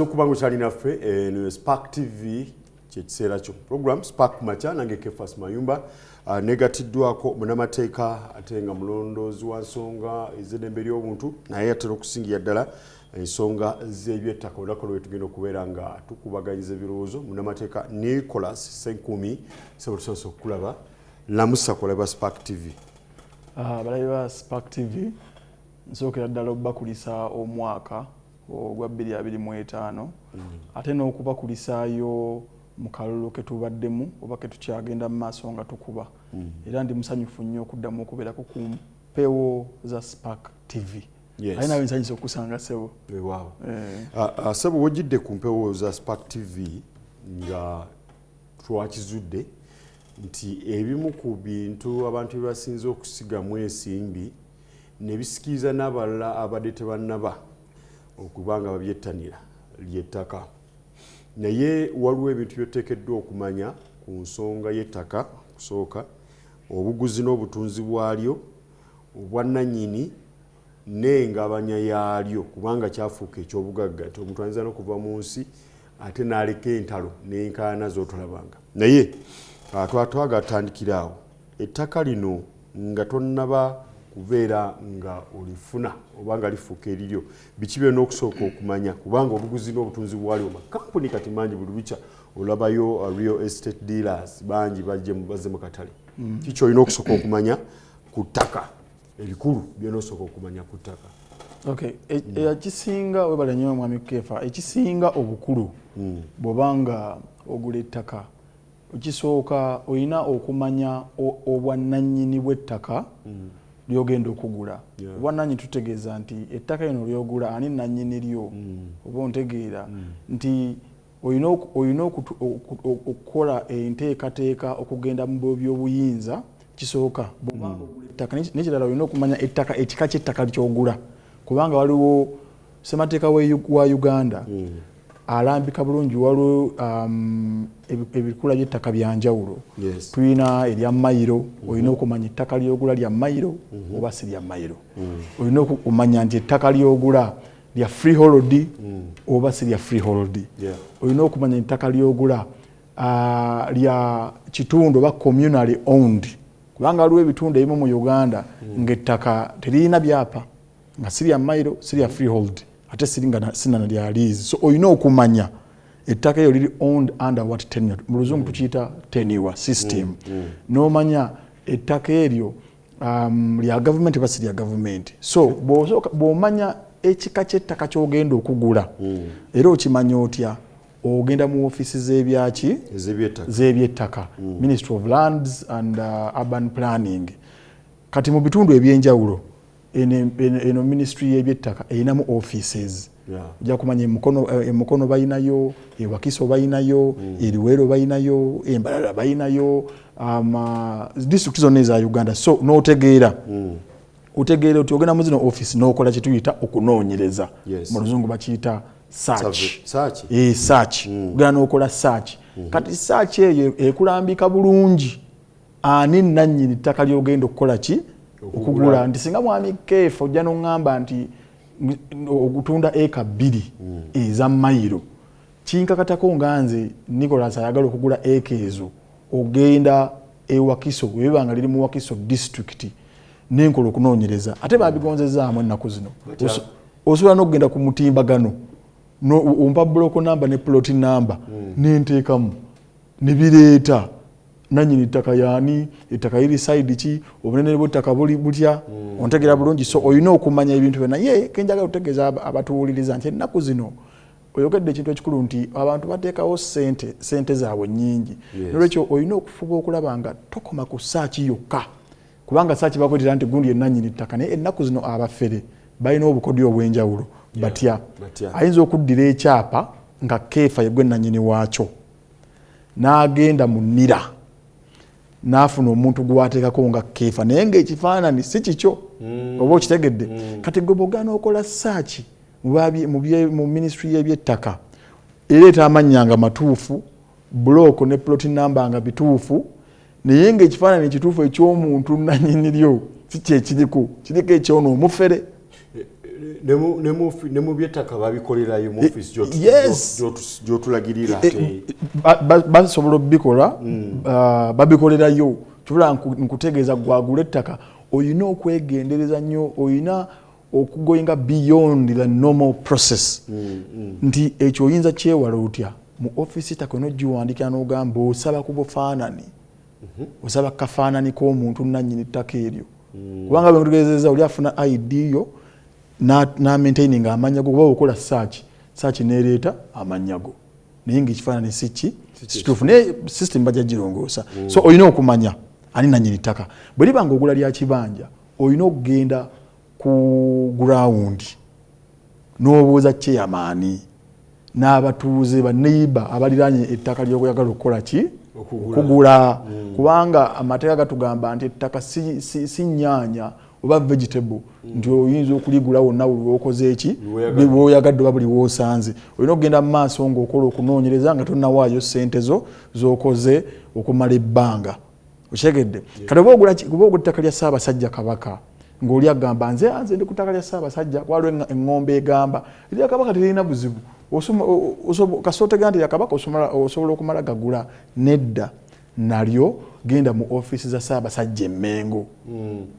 Okuba nga okyali naffe, eno Spark TV, kyekiseera kyo program Spark Macha, nange Kefas Mayumba. Negatiddwako munamateeka ate nga mulondoozi wa nsonga ez'eddembe ly'obuntu, naye atera okusingira ddala ensonga z'ebyettaka. Olunaku lwe tugenda okubeera nga tukubaganyiza ebirowoozo, munamateeka Nicholas Senkumi. Sebo, tusoose okukulaba, lamusa kolaba Spark TV. Abalabi ba Spark TV, nsookera ddala okubakulisa omwaka ogwa 2025, ate n'okubakulisaayo mu kalulu ke tubaddemu oba ke tukyagenda mu maaso nga tukuba. Era ndi musanyufu nnyo okuddamu okubeerako ku mpewo za Spark TV. Ate nawe nsanyusa okusanga, ssebo. Weewaawo. Sebo, wojjidde ku mpewo za Spark TV nga twakizudde nti ebimu ku bintu abantu bye basinze okusigamu ensimbi ne bisikiriza n'abalala abadde tebannaba okuba nga babyettanira ly'ettaka. Naye waliwo ebintu byoteekeddwa okumanya ku nsonga y'ettaka. Kusooka, obuguzi n'obutunzi bwalyo, obwannannyini n'engabanya yaalyo, kubanga kyafuuka ekyobugagga nti omuntu ayinza n'okuva mu nsi ate n'aleka entalo n'enkaana z'otolabanga. Naye twatwagatandikira awo, ettaka lino nga tonnaba kubeera nga olifuna oba nga lifuuka eriryo, biki byonna okusooka okumanya? Kubanga obuguzi n'obutunzi bwalyo, makampuni kati mangi, buli lukya olabayo real estate dealers bangi bajje bazze mu katale. Kiki olina okusooka okumanya ku ttaka? Ebikulu byona osooka okumanya ku ttaka. Okay, ekisinga, webale nnyo mwami Kefa, ekisinga obukulu bw'obanga ogula ettaka, ekisooka olina okumanya obwannannyini bw'ettaka lyogenda okugula. Obwannannyini tutegeeza nti ettaka lino lyogula, ani nannyini lyo? Oba ontegeera nti olina okukola enteekateeka okugenda mu byobuyinza, kisooka bw'obanga ogula ettaka. N'ekirala, olina okumanya ettaka, ekika ky'ettaka kyogula, kubanga waliwo ssemateeka wa Uganda alambika bulungi. Waliwo ebikula by'ettaka byanjawulo. Tulina erya mayiro. Olina okumanya ettaka lyogula lya mayiro oba si lya mayiro. Olina okumanya nti ettaka lyogula lya freehold oba si lya freehold. Olina okumanya ettaka lyogula lya kitundu oba communally owned, kubanga waliwo ebitundu ebimu mu Uganda ng'ettaka teririna byapa, nga si lya mayiro, si lya freehold, ate siri nga sinana lya lease. So olina okumanya ettaka eryo liri owned under what tenure. Mu Luzungu tukiyita tenure system. N'omanya ettaka eryo lya gavumenti oba si lya gavumenti. So bw'omanya ekika ky'ettaka ky'ogenda okugula, era okimanya otya? Ogenda mu ofiisi z'ebyaki? Ez'ebyettaka. Z'ebyettaka, Ministry of Lands and Urban Planning. Kati mu bitundu ebyenjawulo eno ministry y'ebyettaka erinamu offices. Ojja kumanya emukono balinayo, ewakiso balinayo, eruweero balinayo, embalala balinayo, district zonna eza Uganda. So n'otegeera, otegeera oti ogenda mu zino office n'okola kyetuyita okunoonyereza. Mu Luzungu bakiyita search. Search. Search. Ogenda n'okola search. Kati search eyo ekulambika bulungi ani nannyini ttaka ly'ogenda okukola ki? Okugula. Nti singa mwami Keefa ojja n'oŋŋamba nti ogutunda eka 2 eza mayiro, kinkakatako nga nze Nicholas ayagala okugula eka ezo, ogenda ewakiso, webiba nga liri mu Wakiso District, nenkola okunoonyereza. Ate babigonzezaamu ennaku zino. Osobola n'okugenda ku mutimbagano, ompa block number ne plot number, nenteekamu nebireeta nanyini ttaka yaani, ettaka liri side ki, obunene bw'ettaka buli butya. Ontegera bulungi? So olina okumanya ebintu byo. Naye kenjagala okutegeeza abatuwuliriza nti ennaku zino oyogedde ekintu ekikulu nti abantu bateekawo sente, sente zaabwe nnyingi. Nolwekyo olina okufuba okulaba nga tokoma ku search yokka, kubanga search bakwetera nti gundi enanyini ttaka, naye ennaku zino abafere balina obukodyo obw'enjawulo. Batya? Batya? Ayinza okuddira ekyapa nga Keefa yegwe nanyini waakyo, n'agenda mu nnira n'afuna omuntu gwateekako nga Keefa, naye ng'ekifaananyi si kikyo. Oba okitegedde? Kati gwe bw'ogaana okola search mu ministry y'ebyettaka, ereeta amannya nga matuufu, block ne plot number nga bituufu, naye ng'ekifaananyi ekituufu eky'omuntu nanyini lyo si kyekiriko, kiriko ekyono omufere. Ne mu by'ettaka babikolerayo mu office gy'otulagirira? Basobola obikola, babikolerayo. Kibula nkutegeeza, gwagula ettaka olina okwegendereza nnyo, olina okugoinga beyond the normal process. Nti ekyo oyinza kyewala otya? Mu ofiisi ettaka olina ogiwandikira n'ogamba osaba ku bufaanani, osaba kafaanani k'omuntu nannyini ttaka eryo, kubanga bwenkutegeezezza oli afuna ID yo namaintaininga amannya go, kuba okola search, search nereeta amannya go naye ngaekifaanani si ki kituufu, naye system bajja girongoosa. So olina okumanya ani nannyini ttaka. Bwe liba nga ogula lya kibanja, olina okugenda ku ground n'obuuza chairman n'abatuuze, baneiba abaliraanye ettaka lyoyagala okukola ki? Okugula. Kubanga amateeka gatugamba nti ettaka si nnyaanya oba vegetable nti oyinza okuligula wonna buli lwokoze eki lwoyagadde oba buli wosanze. Olina okugenda mu maaso ng'okola okunoonyereza nga tonnawaayo ssente zo z'okoze okumala ebbanga. Okitegedde? Kati oba ogula ettaka lya Ssaabasajja Kabaka, ng'oli agamba nze ndi ku ttaka lya Ssaabasajja, waliwo eŋŋombe egamba erya Kabaka terina buzibu, kasita otegeera nti lya Kabaka osobola okumala gagula. Nedda, nalyo genda mu ofiisi za Ssaabasajja Emmengo,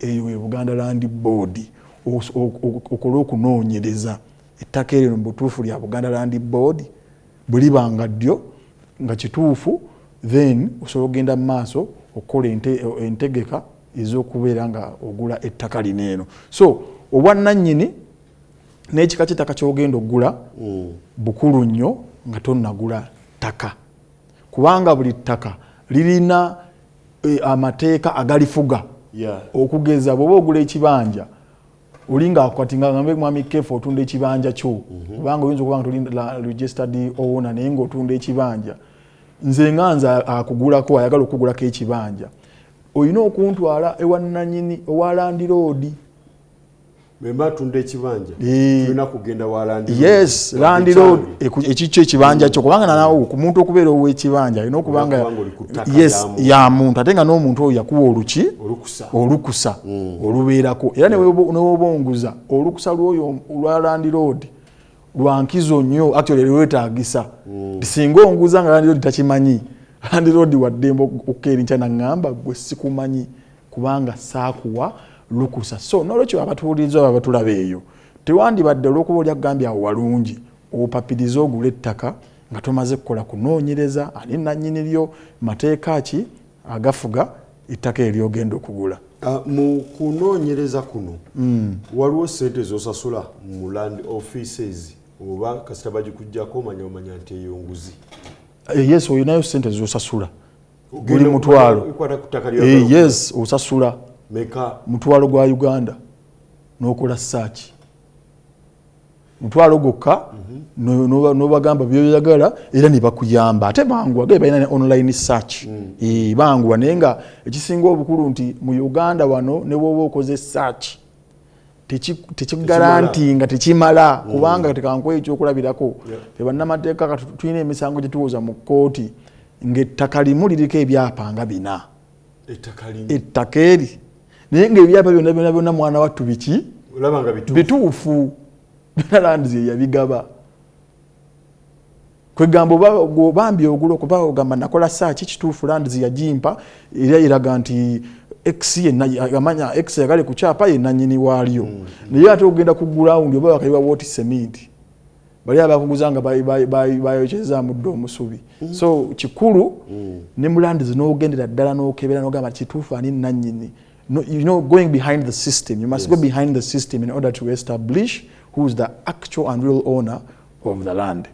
eyo e Buganda Land Board, okole okunoonyereza ettaka eryo mu butuufu lya Buganda Land Board. Bwe liba nga ddyo nga kituufu, then osobola okugenda mu maaso okukola entegeka ez'okubeera nga ogula ettaka lino eno. So obwannannyini n'ekika ky'ettaka ky'ogenda okugula bukulu nnyo nga tonnagula ttaka, kubanga buli ttaka lirina amateeka agalifuga. Okugeza bw'oba ogula ekibanja, olinga kati nga ngambe mwami Kefa otunda ekibanja kyo, kubanga oyinza okuba nga toli registered owner naye ng'otunda ekibanja, nze nga nze akugulako, ayagala okugulako ekibanja, olina okuntwala ewa nanyini, owa landlord. Bwemba tunda ekibanja, tulina kugenda wa landlord? Yes, landlord ekikyo ekibanja kyo, kubanga nawe ku muntu okubeera ow'ekibanja alina okuba nga yes ya muntu, ate nga n'omuntu oyo yakuwa oluki? Olukusa. Olukusa olubeerako. Era newoba onguza, olukusa lwoyo olwa landlord lwankizo nnyo, actually lwetaagisa. Singa onguza nga landlord takimanyi, landlord waddembe okukeera enkya naŋŋamba gwe sikumanyi kubanga saakuwa lukusa. So nolwekyo abatuwuliriza oba abatulaba eyo, tewandibadde olwokuba oli akugambye awo walungi opapirize ogula ettaka nga tomaze kukola kunoonyereza ani nannyini lyo, mateeka ki agafuga ettaka eryogenda okugula. Mu kunoonyereza kuno, waliwo sente zosasula mu land offices oba kasita bagikugjako omanya nti eyo nguzi? Yes, olinayo sente zosasula buli mutwalo. Yes, osasula mutwalo gwa Uganda n'okola search, mutwalo gwokka, n'obagamba byoyagala era ne bakuyamba. Ate banguwa, gaye balina ne online search. Banguwa, naye nga ekisinga obukulu nti mu Uganda wano ne bwoba okoze search tekiguaranteeinga, tekimala, kubanga tekankuwa ekyokulabirako, tebannamateeka tulina emisango gye tuwoza mu kkooti ng'ettaka limu liriko ebyapa nga bina, ettaka eri, naye ngaebyapa byonna byonna byonna, mwana wattu, biki? Bituufu, byonna lands yeyabigaba. Kwegamba bambi ogula okuba ogamba nakola search, kituufu, lands yagimpa era eraga nti x amanya x yagale ku kyapa ye nanyini waalyo, naye ate ogenda ku ground oba bakayiwa woti cement bali abakuguza nga bayokyezaamu dda omusubi. So kikulu ne mu lands n'ogendera ddala n'okebera n'ogamba kituufu ani nanyini. No, going behind the system, you must go behind the system in order to establish who is the actual and real owner of the land.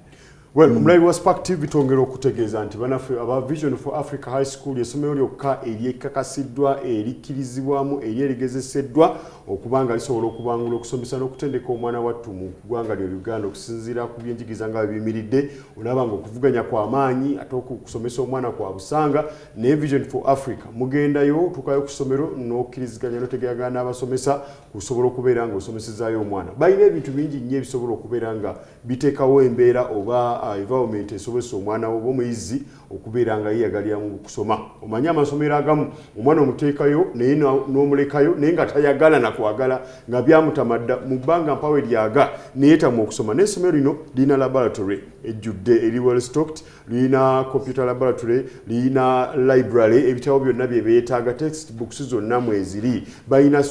Well, omulabi wa Spark TV, twongera okutegeeza nti banaffe aba Vision for Africa High School essomero lyokka eryekakasiddwa, erikkirizibwamu, eri erigezeseddwa okuba nga lisobola okubangula, okusomesa n'okutendeka omwana wattu mu ggwanga lya Uganda okusinziira ku byenjigiriza nga bwe biyimiridde. Olaba nga okuvuganya kw'amaanyi ate okusomesa omwana kwa busanga, naye Vision for Africa mugendayo, otuukayo ku ssomero n'okkiriziganya n'otegeragana n'abasomesa kusobola okubeera nga osomesezaayo omwana. Balina ebintu bingi nnyo ebisobola okubeera nga biteekawo embeera oba Environment esobozesa omwana wo oba omuyizi okubeera nga yeyagalira mu kusoma. Omanye amasomero agamu omwana omuteekayo naye n'omulekayo, naye nga tayagala nakwagala, nga byamutamadda mu bbanga mpawe lyaga neyetamwa okusoma. N'essomero lino lirina laboratory ejjudde, eri well stocked, lirina computer laboratory, lirina library, ebitabo byonna bye beetaaga, text books zonna mweziri. Balina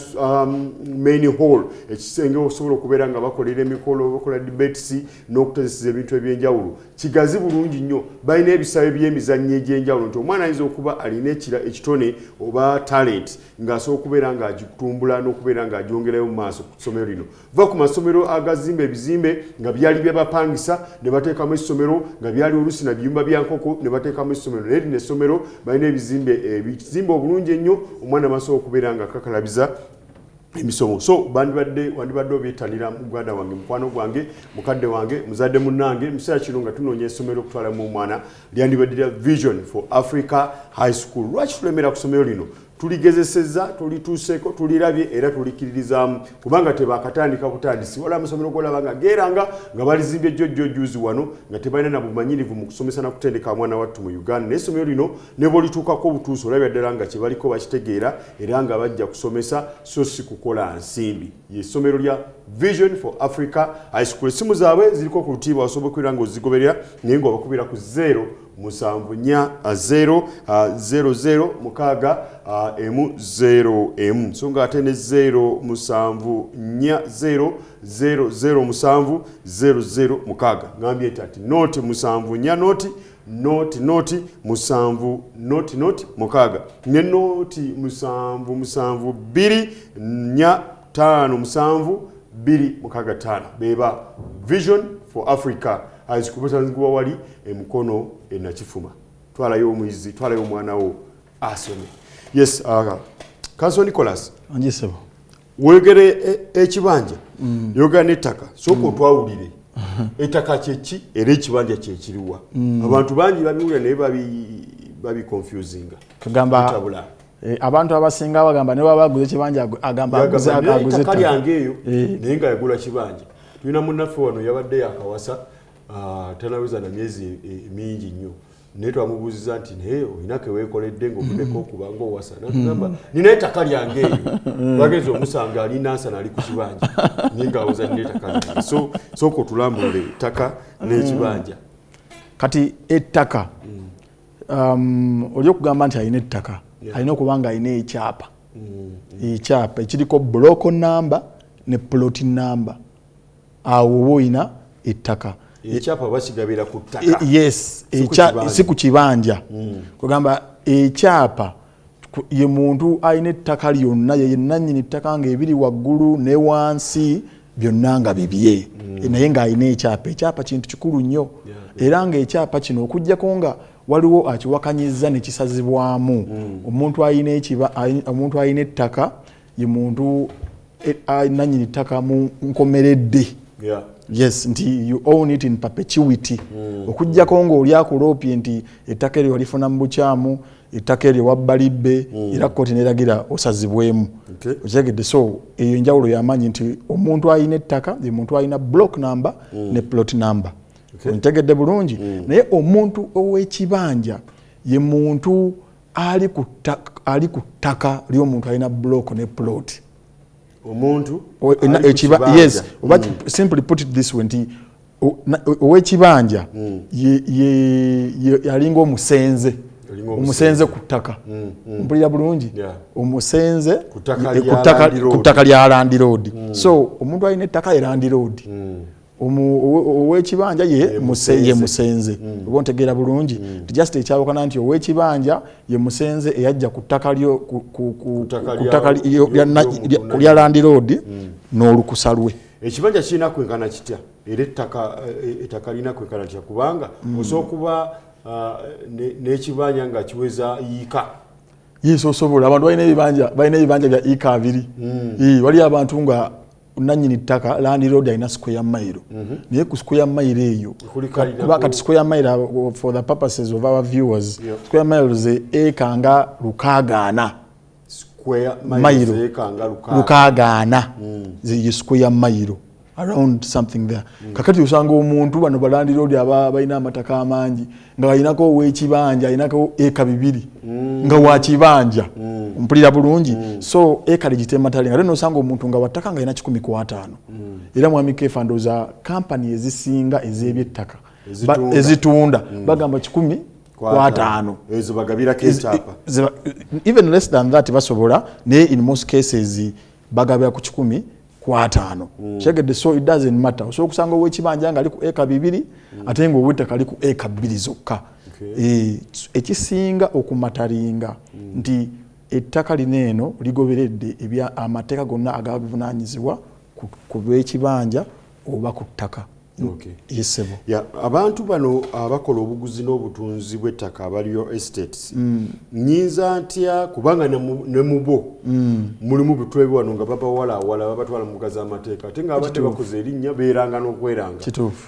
main hall, ekisenge osobola okubeera nga bakolera emikolo, bakola debates n'okutezesa ebintu ebyenjawulo. Kigazi bulungi nnyo. Balina ebisaawe by'emizannyo egy'enjawulo, nti omwana ayinza okuba alina ekira ekitone oba talent ng'asobola okubeera ng'agitumbula n'okubeera ng'agyongerayo mu maaso ku ssomero lino. Va ku masomero agazimba ebizimbe nga byali byabapangisa ne bateekamu essomero, nga byali oluusi na biyumba bya nkoko ne bateekamu essomero. Naye lino essomero balina ebizimbe ebizimbe obulungi ennyo, omwana basobola okubeera nga kakalabiza emisomo. So bandibadde wandibadde obyettanira, muganda wange, mukwano gwange, mukadde wange, muzadde munnange. Mu kiseera kino nga tunoonya essomero okutwalamu omwana, lyandibadde lya Vision for Africa High School. Lwaki tulemera ku ssomero lino? Tuligezesezza, tulituuseeko, tulirabye era tulikkiririzaamu, kubanga tebakatandika butandisi. Wala amasomero golaba nga geeranga nga balizimbye jjojjo juzi wano, nga tebalina na bumanyirivu mu kusomesa na kutendeka mwana wattu mu Uganda. Naye essomero lino ne bwolituukako obutuusi, olabya ddala nga kyebaliko bakitegeera era nga bajja kusomesa so si kukola nsimbi. Yessomero lya Vision for Africa High School. Essimu zaabwe ziriko ku lutiibwa, osobola okubeera nga ozigoberera, naye nga obakubira ku 0 7 4 0 0 0 6 emu 0 emu, so nga ate ne 0 7 4 0 0 0 7 0 0 6. Ngambye nti ati 0 7 4 0 0 0 7 0 0 6 ne 0 7 7 2 4 5 7 2 6 5. Beba Vision for Africa High School, basanzibwa wali emukono enakifuma. Twalayo omuyizi, twalayo omwana wo asome. Yes, Counsel Nicholas. Anjisebo. Wegere ekibanja, yogera n'ettaka. Sooka otwawulire ettaka kyeki era ekibanja kyekiriwa. Abantu bangi babiwulira naye babiconfusinga. Kugamba Bitabula. Abantu abasinga bagamba ne baba aguze ekibanja, agamba Yagamba, aguze ettaka ettaka. lyange eyo, naye nga yagula kibanja. Tulina munnaffe wano yabadde yakawasa, tanaweza na myezi mingi nnyo, naye twamubuuziza nti naye olina keweekoledde ng'ovuddeko okuba ng'owasa, natugamba nina ettaka lyange eyo. Twagenza omusanga ali Nansana, ali ku kibanja, naye ng'awoza nina ettaka lyange. So sooka otulambulule ettaka n'ekibanja. Kati ettaka, oli okugamba nti alina ettaka, alina okuba nga alina ekyapa, ekyapa ekiriko block number ne plot number. Awo oba olina ettaka. Ekyapa bakigabira ku ttaka? Yes. Si ku kibanja. Si ku kibanja. Kugamba ekyapa ye muntu alina ettaka lyonna, ye nannyini ttaka, ng'ebiri waggulu ne wansi byonna nga bibye, naye ng'alina ekyapa. Ekyapa kintu kikulu nnyo, era ng'ekyapa kino, okugjako nga waliwo akiwakanyiza ne kisazibwamu, omuntu alina ettaka ye muntu nannyini ttaka mu nkomeredde. Yes, nti you own it in perpetuity, okugjako ng'oli akuloopye nti ettaka eryo walifuna mu bukyamu, ettaka eryo wabbalibbe, era kooti neragira osazibwemu. Okitegedde? So eyo enjawulo yamaanyi, nti omuntu alina ettaka ye muntu alina block number ne plot number. Ontegedde bulungi? Naye omuntu ow'ekibanja ye muntu ali ku ttaka ly'omuntu alina block ne plot. Omuntu ali ku kibanja. Yes, oba simply put it this way, nti ow'ekibanja alinga omusenze. Alinga omusenze ku ttaka. Mpulira bulungi? Omusenze Ku ttaka lya ku ttaka, landlord. Ku ttaka lya landlord. So omuntu alina ettaka ye landlord. Ow'ekibanja ye Ye ye musenze. Musenze. Oba ontegeera bulungi? Nti just ekyawukana nti ow'ekibanja ye musenze eyajja ku ttaka lyo Ku ttaka ku ttaka ly'omuntu lya landlord n'olukusa lwe. Ekibanja kirina kwenkana kitya, era ettaka lirina kwenkana kitya? Kubanga osobola okuba n'ekibanja nga kiweza yiika. Yes, osobola. Abantu balina ebibanja, balina ebibanja bya ika 20. Waliyo abantu nga nannyini ttaka landlord alina square mile, naye ku square mile eyo Kuliko alina kuba kati square mile, for the purposes of our viewers, square miles eka nga 640. Square Mile. miles eka nga 600. 640 ye square mile. Around something there. Kakati osanga omuntu bano balandiroodi aba balina amataka amangi nga balinako ow'ekibanja, alinako eka 2 nga wakibanja. Mpulira bulungi. So eka ligitematteringa. Ate nosanga omuntu nga wattaka nga alina 150. Era mwami Kefa, ndowooza kampani ezisinga ez'ebyettaka ezitunda bagamba 150. Ezo bagabirako ekyapa. Even less than that basobola, naye in most cases bagabira ku 150. Kyegedde? So it doesn't matter. Osobola okusanga owekibanja nga ali ku eka 2, ate nga ow'ettaka ali ku eka 2 zokka. Ekisinga okumatteringa nti ettaka lino eno ligoberedde amateeka gonna agavunanyizibwa ku lw'ekibanja oba ku ttaka. Yesebo. Abantu bano abakola obuguzi n'obutunzi bw'ettaka aba real estates, nyinza ntya, kubanga ne mubo mulimu bitwebi wano nga babawalawala, babatwala mu mbuga z'amateeka, ate nga abadde bakoze erinnya, beeranga n'okweranga.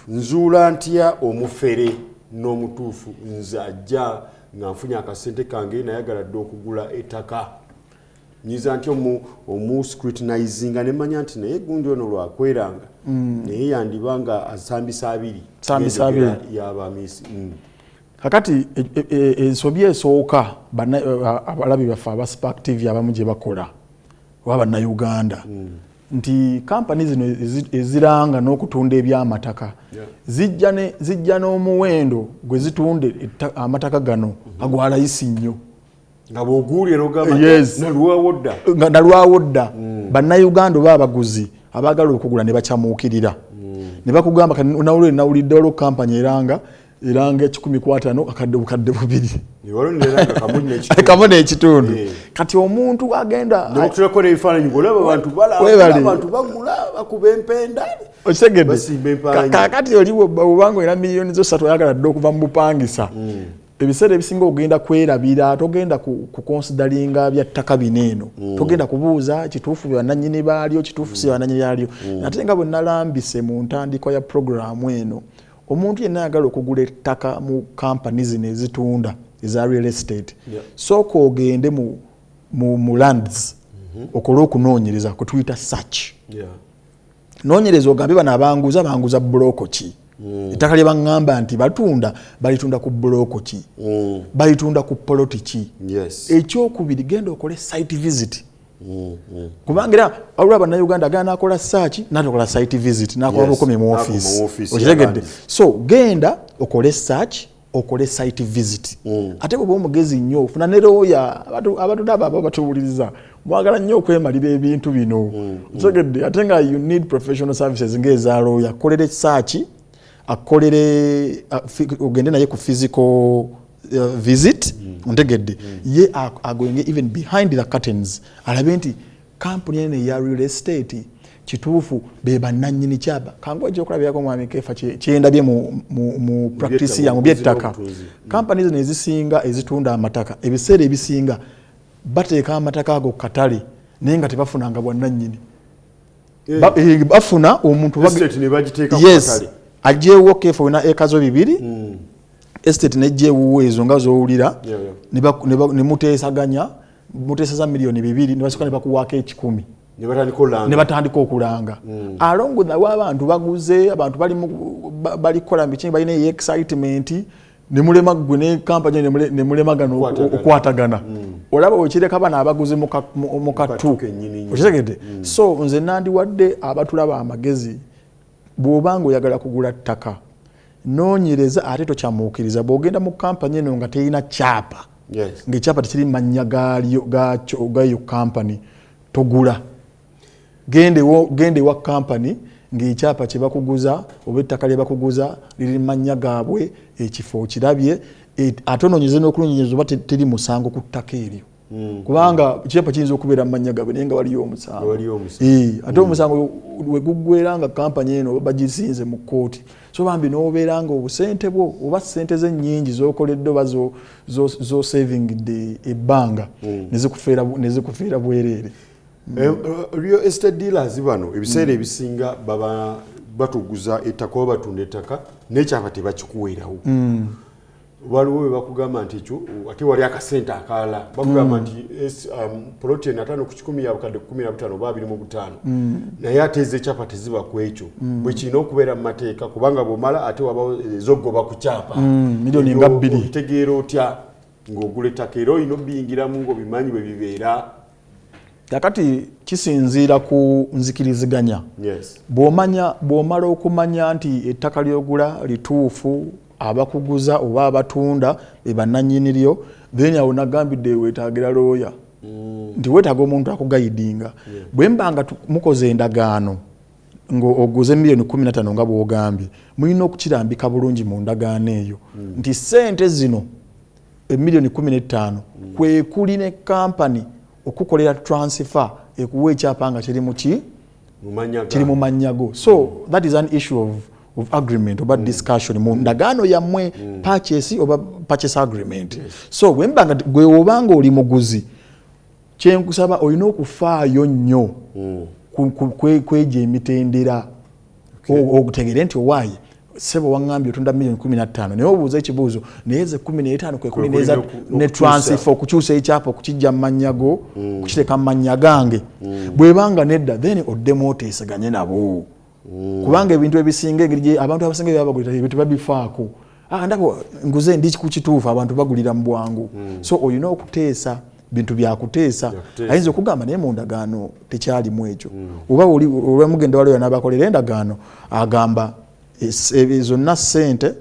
Nzuula ntya omufere n'omutuufu? Nze ajja nga nfunye akasente kange, nayagala dde okugula ettaka, nyinza ntya omu scrutinizinga nemanya nti naye gundi ono lwakweranga, naye yandiba nga asambisa abiri? Sambisa abiri. Yabamisi. Kakati ensobi esooka abalabi baffe aba Spark TV abamu gye bakola, oba Bannayuganda, nti kampani zino eziranga n'okutunda ebyamataka zijja n'omuwendo gwe zitunda amataka gano agwa layisi nnyo. Nga bw'oguwulira ogamba nalwawo dda. Nga nalwawo dda. Bannayuganda oba abaguzi abaagala okugula ne bakyamuukirira ne bakugamba, nawulire, nawulidde waliwo kampani eranga 150, akadde 2000. Kamu n'ekitundu. Kati omuntu agenda nebakutulako n'ebifaananyi ng'olaba abantu Webale. Abantu bagula, bakuba empenda. Okitegedde? Basimba empaanyi. Kakati oli obanga olina miliyoni zo 3, oyagala dde okuva mu bupangisa, ebiseera ebisinga ogenda kwerabira, togenda kuconsideringa bya ttaka bino eno, togenda kubuuza kituufu bannannyini baalyo, kituufu si bannannyini baalyo. Ate nga bwe nalambise mu ntandikwa ya puroguramu eno, omuntu yenna ayagala okugula ettaka mu kampani zino ezitunda eza real estate, sooka ogende mu lands, okole okunoonyereza kutuyita search. Noonyereza ogambe bano abanguza banguza buloko ki? Ettaka lye baŋŋamba nti batunda, balitunda ku buloko ki? Balitunda ku poloti ki? Ekyokubiri, genda okole site visit, kubanga era waliwo abannayuganda agenda nakola search natakola site visit, nakola bukomi mu N'akoma office. mu office ya Okitegedde? lands. So genda okole search, okole site visit. Ate bw'oba omugezi nnyo, ofuna ne lawyer. Abatulaba aba batuwuliriza, mwagala nnyo okwemalira ebintu bino, okitegedde? Ate nga you need professional services ng'eza lawyer, akolere search, akolere ogende naye ku physical visit, ontegedde? Ye agoinge even behind the curtains, alabe nti kampuni eno eya real estate kituufu be bannannyini kyapa. Kangu ojja okulabirako, mwami Kefa, kyendabye mu practice ya mu byettaka. N'obutunzi. Kampani zino ezisinga ezitunda amataka, ebiseera ebisinga bateeka amataka ago ku katale, naye nga tebafunanga bwannannyini. Bafuna omuntu Estate ne bagiteeka ku katale. Ajeewo Kefa olina eka zo 2, estate nejja ewuwo ezo nga zowulira, ne muteesaganya, muteeseza miliyoni 2, ne basooka ne bakuwaako 100. Ne batandika olanga. Ne batandika okulanga. Along with the abantu baguze, abantu bali bali kukola biki, balina excitement, ne mulema gwe ne kampani ne mulemagana Okukwatagana. okukwatagana. Olaba wekireka bano abaguze mu katu. Katu kennyini nnyo. Okitegedde? So nze nandiwadde abatulaba amagezi, bw'obanga oyagala kugula ttaka, noonyereza ate tokyamuukiriza. Bw'ogenda mu kampani eno nga terina kyapa, ng'ekyapa tekiri mu mannya gaalyo gakyo gayo kampani, togula. Genda ewa kampani ng'ekyapa kye bakuguza oba ettaka lye bakuguza liri mu mannya gaabwe, ekifo okirabye, ate onoonyeze n'okunoonyereza oba teri musango ku ttaka eryo, kubanga ekyapa kiyinza okubeera mu mannya gaabwe naye nga waliyo omusango. Nga waliyo omusango. Ate omusango we guggwera nga kampani eno bagisinze mu kkooti, so bambi n'obeera nga obusente bwo oba ssente ze nnyingi z'okoledde oba z'osavingidde ebbanga ne zikufiira bwereere. Real estate dealers bano ebiseera ebisinga baba batuguza ettaka oba batunda ettaka n'ekyapa tebakikuweerawo. Waliwo we bakugamba nti ekyo ate wali akasente akalala, bakugamba nti poloti eno 50 ku 100 ya bukadde 15 oba 25, naye ate ez'ekyapa teziba ku ekyo. Bwe kirina okubeera mu mateeka, kubanga bw'omala ate wabawo ezoggoba ku kyapa. Miliyoni Ebyo nga 2. Obitegeera otya ng'ogula ettaka, era olina obiyingiramu ng'obimanyi bwe bibeera? Kakati kisinziira ku nzikiriziganya. Bw'omanya, bw'omala okumanya nti ettaka ly'ogula lituufu, abakuguza oba abatunda be bannannyini lyo, then awo nagambidde weetaagira looya, nti weetaaga omuntu akuguidinga. Bwe mba nga mukoze endagaano ng'oguze miliyoni 15 nga bw'ogambye, mulina okukirambika bulungi mu ndagaano eyo nti ssente zino emiliyoni 15 kwe kuli ne kampani okukolera transfer ekuwa ekyapa nga kiri muki? Mu mannya Kiri mu mannya go. So that is an issue of agreement oba discussion mu ndagaano yammwe, purchase oba purchase agreement. So bwe mba nga gwe obanga oli muguzi, kyenkusaba olina okufaayo nnyo kwegyo emitendera, okutegere nti owaaye sebo waŋŋambye otunda miliyoni 15, naye obuuza ekibuuzo, naye ze 15 kwekuli Kwekuli ne okukyusa. Transfer, okukyusa ekyapa okukijja mu mannya go okukiteeka mu mannya gange. Bwebanga nedda, then oddemu oteeseganye nabo, kubanga ebintu ebisinga engeri gye abantu abasinga byabagulira ebintu babifaako. Ah, ndaba nguze ndi ku kituufu, abantu bagulira mu bwangu. So olina okuteesa, bintu byakuteesa. Byakuteesa. Ayinza okugamba naye mu ndagaano tekyalimu ekyo, oba oli olwemugenda waliwo n'abakolera endagaano agamba zonna ssente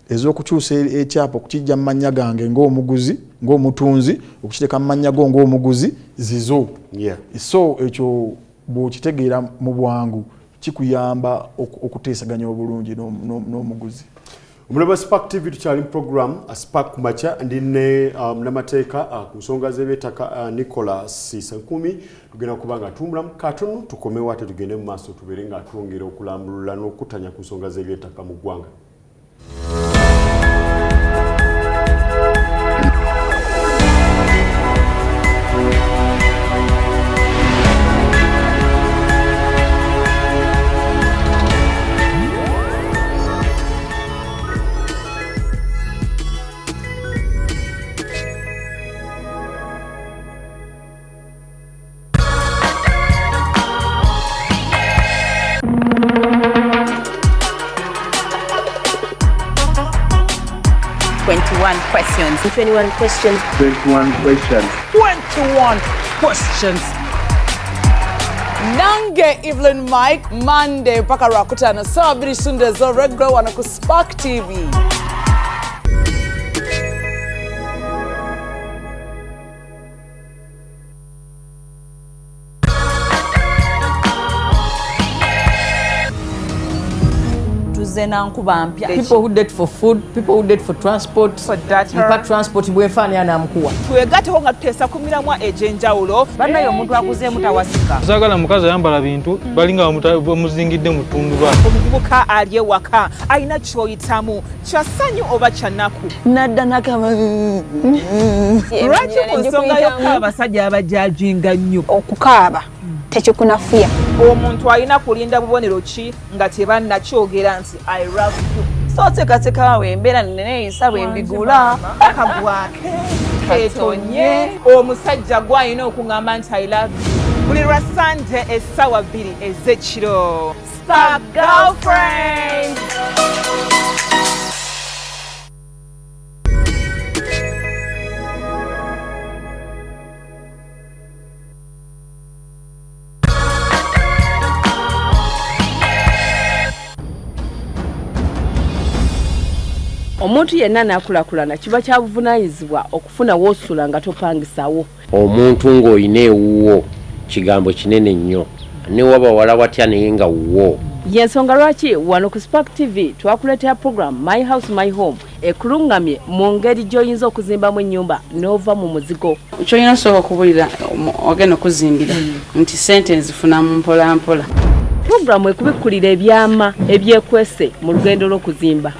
ez'okukyusa ekyapa okukijja mu mannya gange ng'omuguzi, ng'omutunzi, okukiteeka mu mannya go ng'omuguzi zizo. So ekyo bw'okitegeera mu bwangu kikuyamba okuteesaganya obulungi n'omuguzi. Omulaba Spark TV, tukyali mu program Spark Kumakya. Ndi ne namateeka ku nsonga z'ebyettaka, Nicholas Senkumi. Tugenda kuba nga tuwumulamu katono, tukomewo ate tugende mu maaso, tubeere nga twongera okulambulula n'okutanya ku nsonga z'ebyettaka mu ggwanga. Questions. 21 questions. 21 questions. 21 questions. Nange Evelyn Mike, Monday mpaka Lwakutaano saa 2 Sunday zo regular wano ku Spark TV. Tuze na nkuba mpya. People who date for food, people who date for transport. For data. Mpa transport bwenfaanira namukuwa. Twegatteko nga tuteesa ku miramwa egy'enjawulo. Bannaye, omuntu akuzeemu tawasika. Saagala mukazi ayambala bintu balinga bamuzingidde mu ttunduba. Omuvubuka ali ewaka alina ky'oyitamu, kya ssanyu oba kya nnaku? Nadda nakama. Lwaki ku nsonga yokka abasajja abajajinga nnyo? Okukaaba tekikunafuya. Omuntu alina kulinda bubonero ki nga tebannakyogera nti "I love you"? So oteekateekawo embeera neneeyisa bwe mbigula. Akagwake ketonye, omusajja gwalina okuŋŋamba nti "I love you"? Buli lwa Sande essaawa 2 ez'ekiro, Spark Girlfriend. Omuntu yenna n'akulaakulana, kiba kya buvunaanyizibwa okufuna woosula nga topangisawo. Omuntu ng'olina ewuwo kigambo kinene nnyo, ne waba wala watya naye nga wuwo. Yensonga lwaki wano ku Spark TV twakuleetera program My House My Home, ekuluŋŋamye mu ngeri gy'oyinza okuzimbamu ennyumba n'ova mu muzigo. Kyolina sooka okubulira ogenda okuzimbira nti sente nzifunamu mpola mpola. Puroguramu ekubikkulira ebyama ebyekwese mu lugendo lw'okuzimba.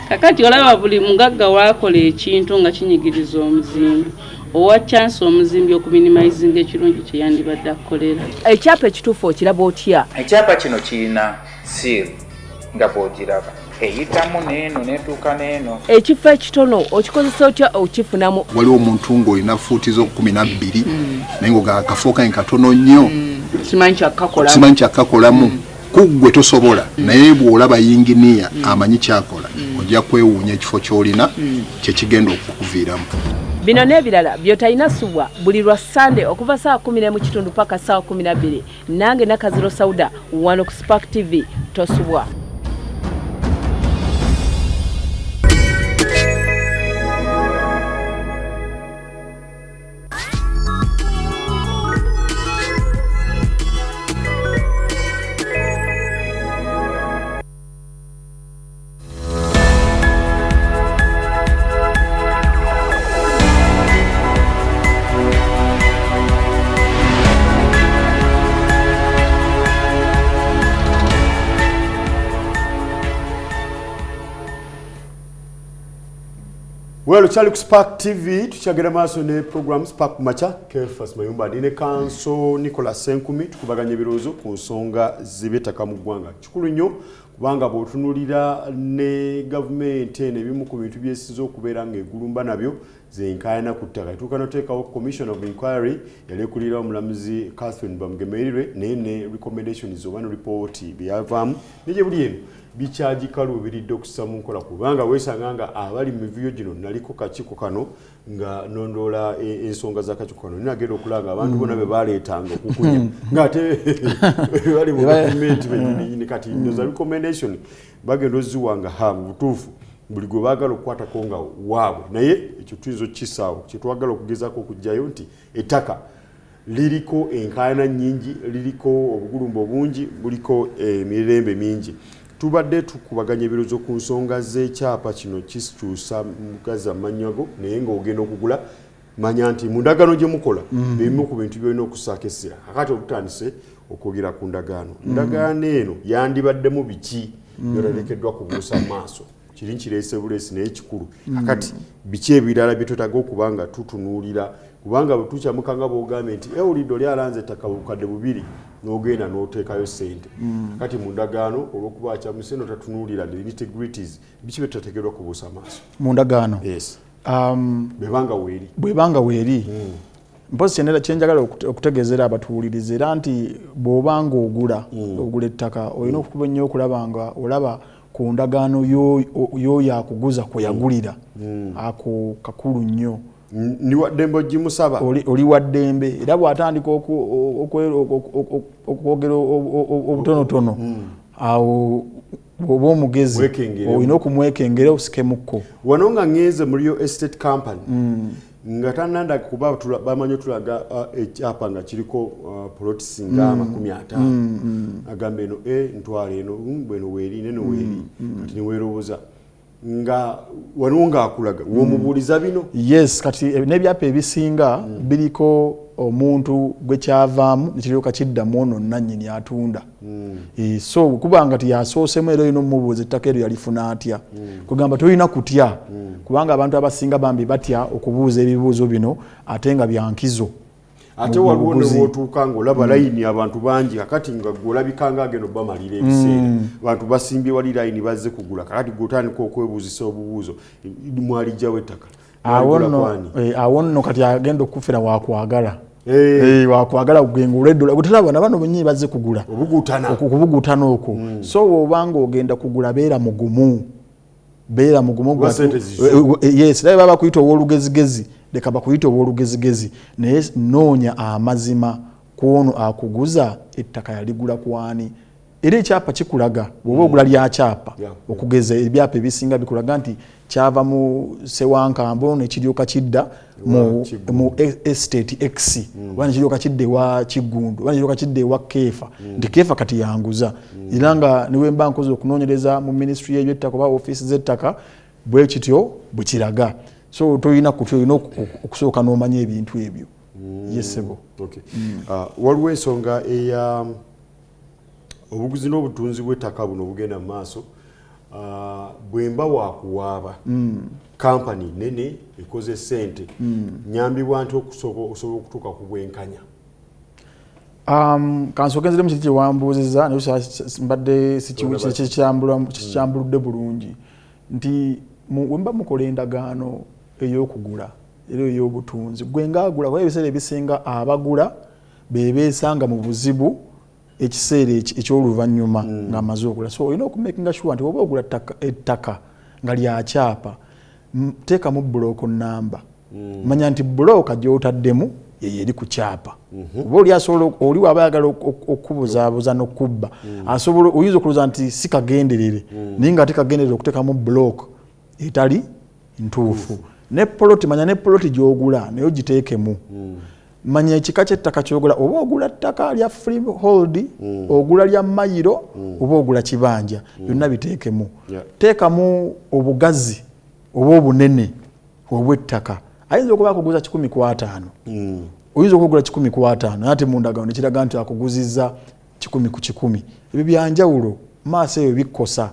Kakati olaba buli mugagga wakola ekintu nga kinyigiriza omuzimbi, owa chance omuzimbi okuminimizinga ekirungi kye yandibadde akukolera. Ekyapa ekituufu okiraba otya? Ekyapa kino kirina seal nga bw'ogiraba. Eyitamu n'eno n'etuuka n'eno. Ekifo ekitono okikozesa otya okifunamu? Waliwo omuntu ng'olina fuuti zo 12 naye ng'akafo kange katono nnyo. Simanyi kyakakolamu. Kuggwe tosobola naye bw'olaba yinginiya amanyi kyakola ojja kwewuunya ekifo ky'olina kye kigenda okukuviiramu. Bino n'ebirala by'otalina subwa buli lwa Sande okuva ssaawa 11 paka ssaawa 12 nange Nakaziro Sauda wano ku Spark TV tosubwa. Well, Charlie Spark TV, tukyagenda maaso ne program Spark Macha, Kefas Mayumba, ndine Kanso Nicholas Senkumi, tukubaganya ebirowoozo ku nsonga z'eby'ettaka mu ggwanga. Kikulu nnyo kubanga bw'otunuulira ne gavumenti eno ebimu ku bintu by'esinze okubeera ng'egulumba nabyo ze nkaayana ku ttaka. Etuuka n'oteekawo Commission of Inquiry yali ekulira omulamuzi Catherine Bamugemereirwe naye ne recommendations oba ne ripooti bye yavaamu ne gye buli eno bikyagikaluubiridde okussa mu nkola kubanga weesanga nga abali mu mivuyo gino naliko kakiiko kano nga nondoola ensonga za kakiiko kano nagenda okulanga abantu bonna be baleetanga okukunya ng'ate bali mu gavumenti bennyini. Kati ndoza recommendation bagenda oziwa nga ha mu butuufu buli gwe baagala okukwatako nga waabwe, naye ekyo tuyinza okukissaawo. Kye twagala okugezaako okuggyayo nti ettaka liriko enkaayana nnyingi, liriko obugulumbo bungi, buliko emirembe mingi. Tubadde tukubaganya ebirowoozo ku nsonga z'ekyapa kino kikyusa mugazi amanyago, naye ng'ogenda okugula manya nti mu ndagaano gye mukola bimu ku bintu by'olina okussaako essira. Kakati obutandise okwogera ku ndagaano, ndagaano eno yandibaddemu biki by'otateekeddwa kubuusa maaso? Kiri nkireese buleesi naye kikulu. Kakati biki ebirala bye twetaaga okuba nga tutunuulira, kubanga bwe tukyamuka nga bw'ogambye nti ewulidde oli alanze ettaka bukadde bubiri n'ogenda n'oteekayo ssente. Kati mu ndagaano olw'okuba akyamuse n'otatunuulira the nitty-gritties, biki bye tutateekeddwa kubuusa maaso? Mu ndagaano? Yes. Bwebanga weeri. Bwebanga weeri. Mpozi kye njagala okutegeeza abatuwuliriza era nti bw'oba ng'ogula ogula ettaka olina okuba ennyo okulaba nga olaba ku ndagaano y'oyo akuguza kwe yagulira. Ako kakulu nnyo. Ndi wa ddembe ogimusaba. Oli wa ddembe era bw'atandika okwogera obutonotono awo bw'oba omugezi olina okumwekengera osikemukko. Wano nga ngenze mu Real Estate Company nga tannanda kuba bamanyi otulaga ekyapa nga kiriko plots nga 50. Agamba eno ntwala eno bweno weeri neno weeri kati ne weerowooza nga wano ng'akulaga w'omubuuliza bino. Yes, kati n'ebyapa ebisinga biriko omuntu gwe kyavaamu ne kiryoka kiddamu ono nnannyini atunda. So kubanga tiyasoosemu era olina omubuuza ettaka eryo yalifuna atya. Kugamba tolina kutya kubanga abantu abasinga bambi batya okubuuza ebibuuzo bino ate nga bya nkizo. Ate waliwo ne w'otuuka ng'olaba layini abantu bangi, kakati nga ggwe olabika ng'agenda obbamalira ebiseera. Abantu basimbye wali layini bazze kugula, kakati ggwe otandika okwebuuzisa obubuuzo, mwalijjawo ettaka. Awo nno kati agenda okufera wakwagala. Wakwagala kugenda olweddola gutalaba na bano bennyini bazze kugula. Okubugutana okwo. So bw'oba ng'ogenda kugula beera mugumu. Beera mugumu. Yes, naye baba bakuyita ow'olugezigezi, leka bakuyita ow'olugezigezi, naye noonya amazima ku ono akuguza ettaka yaligula kwani. Era ekyapa kikulaga bw'oba ogula lya kyapa, okugeza ebyapa ebisinga bikulaga nti kyava mu Ssewankambo ne kiryoka kidda mu estate X, oba ne kiryoka kidda ewa Kiggundu, oba ne kiryoka kidda ewa Keefa, nti Keefa kati yanguza. Era nga ne bwe mba nkoze okunoonyereza mu minisitule y'ebyettaka oba ofiisi z'ettaka bwe kityo bwe kiraga. So tolina kutya, olina okusooka n'omanya ebintu ebyo. Yesebo. Waliwo ensonga eya obuguzi n'obutunzi bw'ettaka buno obugenda mu maaso. Bwe mba wakuwaaba kampani nene ekoze ssente, nyambibwa nti osobola okutuuka ku bwenkanya? Kansooke nziremu kiri kyewambuuzizza, naye mbadde sikyambuludde bulungi nti wemba mukola endagaano ey'okugula era ey'obutunzi, gwe ngaagula, kuba ebiseera ebisinga abagula bebeesanga mu buzibu ekiseera eky'oluvannyuma ng'amaze okugula. So olina okumakinga sure nti oba ogula ettaka nga lyakyapa, teekamu block number. Manya nti bulooka gy'otaddemu yeyo eri ku kyapa. Oba oli asobola, oli waba ayagala okubuzaabuza n'okubba, asobola, oyinza okulowooza nti si kagenderere, naye nga ate kagenderere okuteekamu block etali ntuufu. Ne poloti, manya ne poloti gy'ogula naye ogiteekemu. Manya ekika ky'ettaka ky'ogula, oba ogula ttaka lya freehold, ogula lya mayiro, oba ogula kibanja, byonna biteekemu. Teekamu obugazi oba obunene obw'ettaka. Ayinza okuba akuguza 150, oyinza okugula 150, naye ate mu ndagaano nekiraga nti akuguzizza 100 ku 100. Ebyo byanjawulo, maaso eyo bikkosa.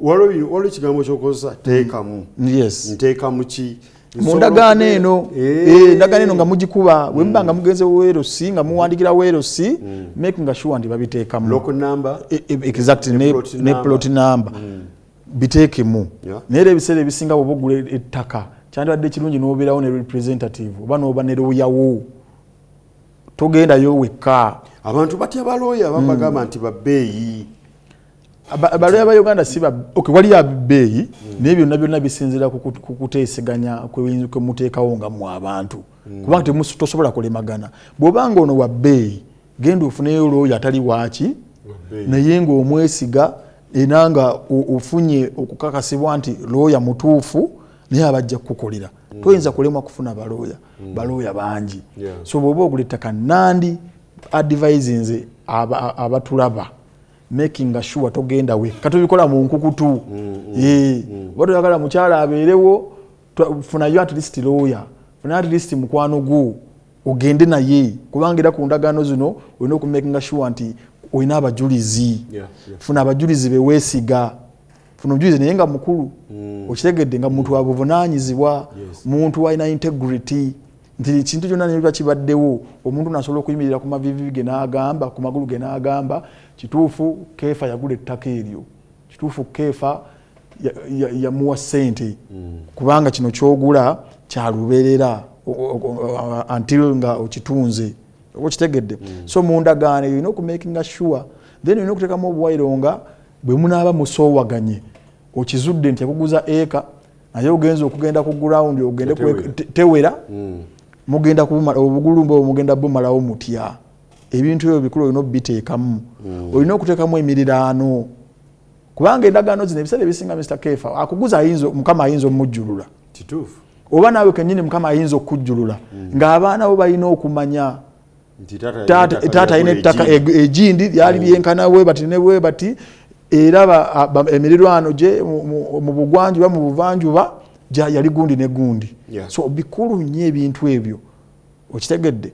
Waliwo ekigambo kyokozesa, teekamu. Yes. Nteekamu ki? Mu ndagaano eno, endagaano eno nga mugikuba, bwe muba nga mugenze weerosi, nga muwandikira weerosi, making sure nti babiteekamu. Block number. Exactly, ne plot number biteekemu. Naye era ebiseera ebisinga bw'oba ogula ettaka, kyandibadde kirungi n'obeerawo ne representative oba n'oba ne lawyer wo, togendayo wekka. Abantu batya balooya, babagamba nti babbeeyi. Balooya ba Uganda si, okay, waliyo abbeeyi, naye byonna byonna bisinziira ku kuteeseganya kwe muteekawo nga mmwe abantu, kubanga tosobola kulemagana. Bw'obanga ono wa bbeeyi, genda ofuneyo looya atali waaki, naye ng'omwesiga, era nga ofunye okukakasibwa nti looya mutuufu, naye abajja kukukolera. Toyinza kulemwa kufuna balooya, balooya bangi. So bw'oba ogula ettaka, nandi advisinze abatulaba, making sure togenda wekka, tobikola mu nkukutu. Oba toyagala mukyala abeerewo, funayo at least lawyer, funayo at least mukwano gwo ogende naye, kubanga era ku ndagaano zino olina okumakinga sure nti olina abajulizi. Funa abajulizi beweesiga, funa omujulizi naye nga mukulu, okitegedde, nga muntu wabuvunaanyizibwa, muntu alina integrity, nti ekintu kyonna nebiba kibaddewo, omuntu nasobola okuyimirira ku mavivi ge n'agamba, ku magulu ge n'agamba, kituufu Keefa yagula ettaka eryo, kituufu Keefa yamuwa ssente, kubanga kino kyogula kyalubeerera until nga okitunze, oba okitegedde. So mu ndagaano eyo olina okumakinga sure, then olina okuteekamu obuwayiro nga bwe munaaba musoowaganye, okizudde nti yakuguza eka, naye ogenza okugenda ku ground ogende tewera, mugenda obugulumba obwo mugenda bumalawo mutya? Ebintu ebyo bikulu, olina obiteekamu. Olina okuteekamu emiriraano, kubanga endagaano zino ebiseera ebisinga, Mr Kefa, akuguza ayinza, Mukama ayinza omujjulula, oba naawe kenyini Mukama ayinza okujjulula, ng'abaana bo balina okumanya taata alina ettaka egindi lyali lyenkana bwe bati ne bwe bati, era emirirwano gye mu bugwanjuba, mu buvanjuba yali gundi ne gundi. So bikulu nnyo ebintu ebyo, okitegedde?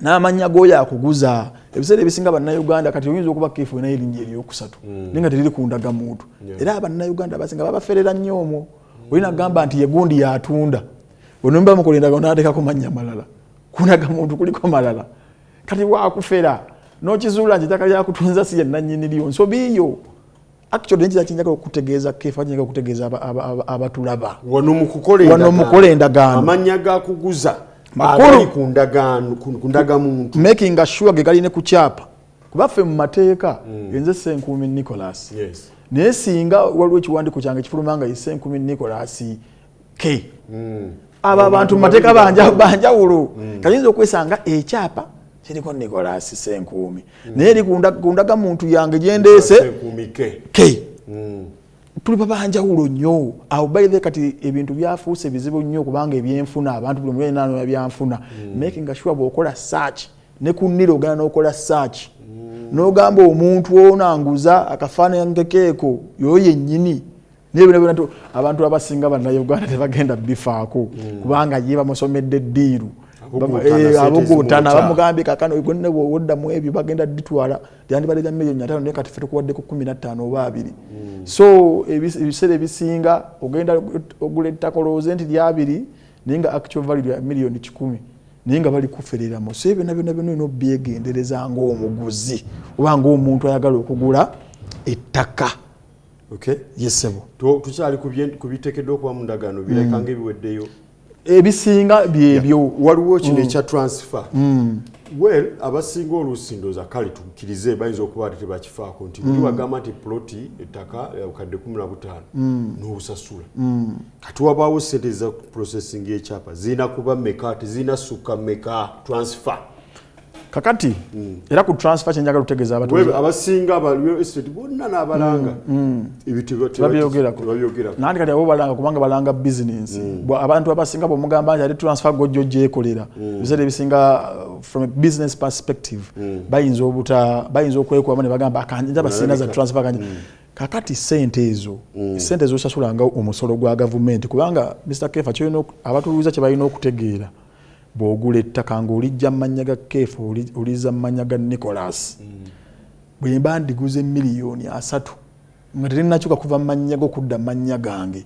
N'amannya g'oyo akuguza. Ebiseera ebisinga Bannayuganda, kati oyinza okuba Keefu naye erinnya eryokusatu, naye nga teriri ku ndagamuntu. Era Abannayuganda abasinga babaferera nnyo omwo. Olina kugamba nti ye gundi yatunda, onomba mukola endagaano n'ateekako mannya malala, ku ndagamuntu kuliko malala. Kati wakufera n'okizuula nti ettaka lyakutunza si ye nannyini lyo, nsobi yo. Actually, nekira kinjagala okutegeeza Kefa, kinjagala okutegeeza abatulaba. Wano mu kukola endagaano, amannya gakuguza agali ku ndagaano, ku ndagamuntu, making sure ge galine ku kyapa, kuba ffe mu mateeka, enze Ssenkuumi Nicholas, naye singa waliwo ekiwandiiko kyange kifuluma nga ye Ssenkuumi Nicholas K, abo abantu mu mateeka banjawulo. Kayinza okwesanga ekyapa kiriko Nicholas Ssenkuumi, naye eri ku ndagamuntu yange gyendeese K. Tuli babanjawulo nnyo awo. By the, kati ebintu byafuuse bizibu nnyo, kubanga ebyenfuna, abantu buli omu yenna byanfuna. Making sure bw'okola search ne ku nniro, ogenda n'okola search n'ogamba omuntu ono anguza akafaananyi keeko yoyo yennyini. Naye byona byona abantu abasinga Bannayuganda tebagenda bifaako, kubanga ye bamusomedde eddiiru. Abugutana bamugambye, kakano gonna bwoddamu ebyo bagenda ditwala, lyandibadde lya miliyoni 500, naye kati ffe tukuwaddeko 15 oba 20. So ebiseera ebisinga ogenda ogula ettaka olowooze nti lyabiri, naye nga actual value lya miliyoni 100. Naye nga bali kufereramu. So ebyo byonna byonna olina obyegendereza ng'omuguzi oba ng'omuntu ayagala okugula ettaka. Okay. Yes, ssebo. Tukyali ku biteekeddwa okuba mu ndagaano, bireka ng'ebiweddeyo. Ebisinga byebyo. Waliwo kino ekya transfer. Well, abasinga oluusi ndowooza, kale tukkirize, bayinza okuba ate tebakifaako nti buli wagamba nti ploti, ettaka obukadde 15, n'obusasula. Kati wabaawo sente za processing y'ekyapa, zirina kuba meka? Tezirina sukka meka transfer? Kakati era ku transfer kyenjagala okutegeeza abatuuze, Abasinga aba real estate bonna n'abalanga ebyo tebabyogerako. Tebabyogerako. Nandi kati abo balanga kubanga balanga bizinensi. Abantu abasinga bwomugamba nti ate transfer gojjo gyekolera, ebiseera ebisinga from a business perspective bayinza obuta, bayinza okwekubamu ne bagamba akanja basinga za transfer kanja. Kakati sente ezo, sente zosasula nga omusolo gwa gavumenti, kubanga Mr Kefa, kyolina abatuuliza kye balina okutegeera, bw'ogula ettaka ng'olijja mu mannya ga Kefa, olizza mu mannya ga Nicholas, bwe mba ndiguze 30 miliyoni nga terinakyuka kuva mu mannya go kudda mu mannya gange,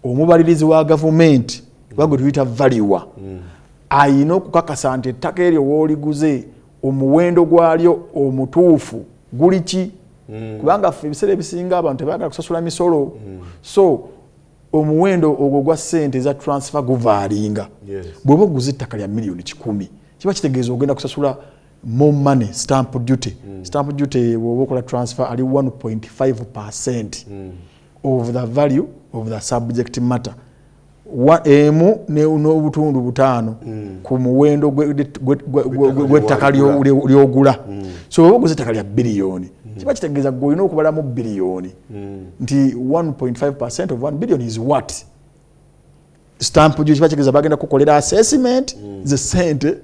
omubalirizi wa gavumenti oba gwe tuyita valuer ayina okukakasa nti ettaka eryo wooliguze omuwendo gwalyo omutuufu guli ki, kubanga ffe ebiseera ebisinga abantu tebaagala kusasula misolo. So omuwendo ogwo gwa ssente eza transfer guvaalinga. Bw'oba oguze ettaka lya 100 miliyoni, kiba kitegeeza ogenda kusasula more money, stamp duty. Stamp duty bw'oba okola transfer ali 1.5% of the value of the subject matter. Emu n'obutundu butaano ku muwendo gw'ettaka lyogula. So bw'oba oguze ettaka lya biliyoni, kiba kitegeeza gwe olina okubalamu biliyoni nti 1.5% of 1 billion is what? Stamp duty. Kiba kitegeeza bagenda kukolera assessment ze sente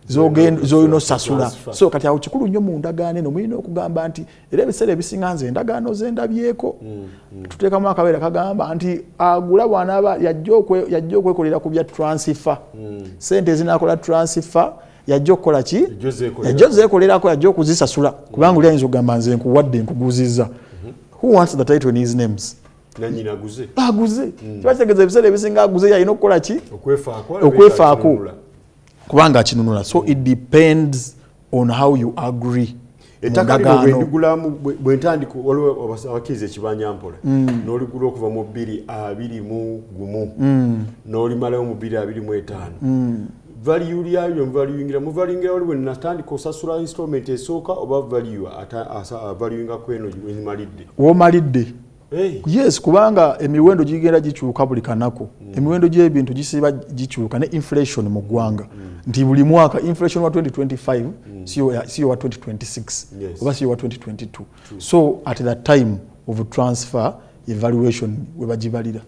zolina osasula. Transfer. So kati awo kikulu nnyo mu ndagaano eno mulina okugamba nti, era ebiseera ebisinga nze endagaano zendabyeko tuteekamu akabeera kagamba nti agula bw'anaaba yajja okwekolera ku bya transfer, sente ezinakola transfer yajja okukola ki? Yajja ozeekolera. Yajja ozeekolerako, yajja okuzisasula, kubanga oli ayinza okugamba nze nkuwadde, nkuguzizza. Who wants the title in his names? Nanyini aguze. Aguze, kiba kitegeeza ebiseera ebisinga aguze yalina okukola ki? Okwefaako. Okwefaako. Akinunula. Kubanga akinunula. So it depends on how you agree mu Ettaka lino ndagaano. bwendigulamu, bwentandika, waliwo abakkiriza ekibanja mpola, n'oligula okuva mu 2021, n'olimalayo mu 2025, value lyayo muvaluingira, muvaluingira wali bwe natandika osasula installment esooka, oba value valuinga kweno wemalidde? Womalidde. Hey. Yes, kubanga emiwendo gigenda gikyuka buli kanaku. Emiwendo gy'ebintu gisiba gikyuka ne inflation mu ggwanga, nti buli mwaka inflation wa 2025 siyo wa 2026 oba siyo wa 2022. So at the time of transfer, evaluation we bagibalira.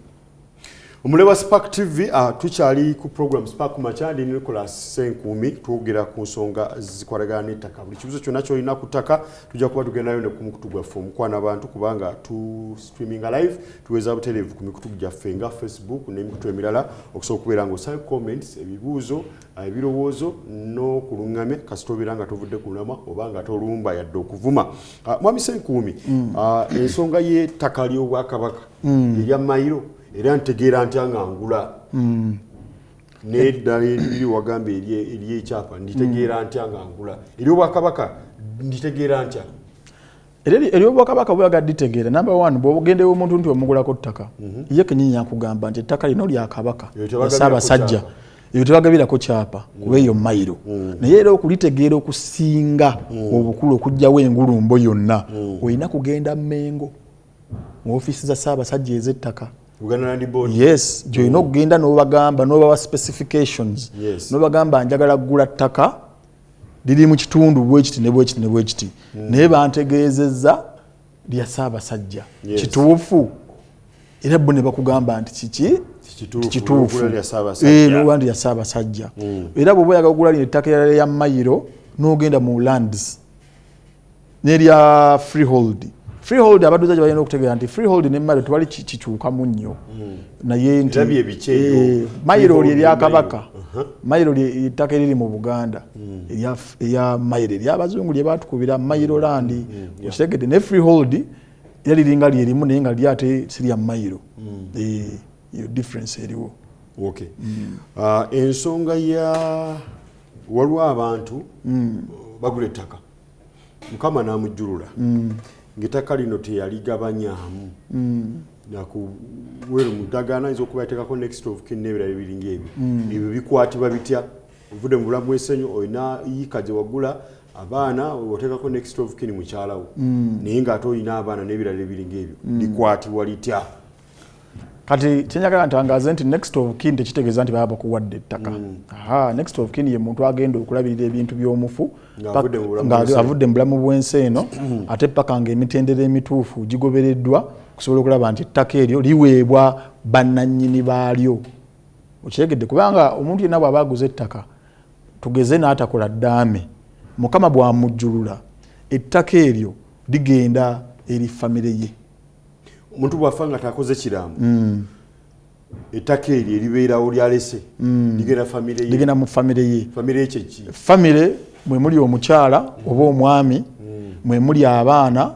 Omulabi wa Spark TV, tukyali ku program Spark Macha. Ndi Nicholas Senkuumi, twogera ku nsonga zikwatagana n'ettaka. Buli kibuzo kyonna kyolina ku ttaka tujja kuba tugendayo ne ku mukutu gwaffe omukwana abantu, kubanga tu streaminga live, tuweza butereevu ku mikutu gyaffe nga Facebook n'emikutu emirala, okusobola okubeera ng'osayo comments, ebibuuzo, ebirowoozo n'okuluŋŋamya, kasita obeera nga tovudde ku lamwa oba nga tolumba yadde okuvuma. Mwami Senkuumi, ensonga y'ettaka ly'obwakabaka erya mayiro, era ntegeera ntya nga ngula, n'eddala eriri wagamba eryekyapa, nditegeera ntya nga ngula eryobwakabaka? Nditegeera ntya? Era eryobwakabaka bweyaga ditegeera, number one, bw'ogendewo omuntu nti omugulako ttaka, ye kenyini yakugamba nti ettaka lino lya Kabaka. Eyo tebagabirako Ssaabasajja. kyapa. Eyo tebagabirako kyapa kuba eyo mayiro. Naye era okulitegeera okusinga obukulu, okugjawo engulumbo yonna, olina kugenda Mengo mu ofiisi za Ssaabasajja ez'ettaka. Buganda Land Board. Yes, gyolina okugenda n'obagamba, n'obawa specifications, n'obagamba njagala kugula ttaka liri mu kitundu bwekiti ne bwekiti ne bwekiti, naye bantegeezezza lya Ssaabasajja, kituufu? Era bo ne bakugamba nti kiki? Kituufu, Kituufu. n'ogula lya Ssaabasajja. Eh, n'ogula nti lya Ssaabasajja. Era bw'oba oyagala okugula lino ettaka erala lya mayiro, n'ogenda mu lands n'erya freehold. Freehold abadduza gye balina okutegeera nti freehold ne mayiro tewali kikyukamu nnyo, naye nti Era bye biki ebyo? Mayiro Freehold lye erya ne Kabaka. mayiro. Mayiro ettaka eriri mu Buganda erya mayiro eryabazungu lye batukubira mayiro land, okitegedde? Ne freehold era liringa lyerimu, naye nga lyo ate si lya mayiro. Eyo difference eriwo. Okay. Ensonga ya Waliwo abantu bagula ettaka, Mukama n'amujjulula ng'ettaka lino teyaligabanyaamu nakuweero mudagaana, ayinza okuba yateekako next of kin n'ebirala ebiringa ebyo. Ebyo bikwatibwa bitya? Ovudde mu bulamu bw'ensenyu, olina yiika gye wagula, abaana, oteekako next of kin mukyalawo, naye ng'ate olina abaana n'ebirala ebiringa ebyo, likwatibwa litya? Kati kyenjagala ntangaze nti next of kin tekitegeeza nti baba bakuwadde ettaka. Aha, next of kin ye muntu agenda okulabirira ebintu by'omufu Ng'avudde mu bulamu nga bw'ensi eno. avudde mu bulamu bw'ensi eno, ate paka ng'emitendera emituufu gigobereddwa okusobola okulaba nti ettaka eryo liweebwa bannannyini baalyo. Okitegedde? Kubanga omuntu yenna bw'aba aguze ettaka, tugeze n'atakola ddaame, Mukama bw'amujjulula, ettaka eryo ligenda eri famire ye. Omuntu bw'afa nga takoze kiraamo, ettaka eryo eribeerawo lyalese ligenda famire ye? Ligenda mu famire ye. Famire ye kyeki? Famire mwe muli omukyala oba omwami, mwe muli abaana,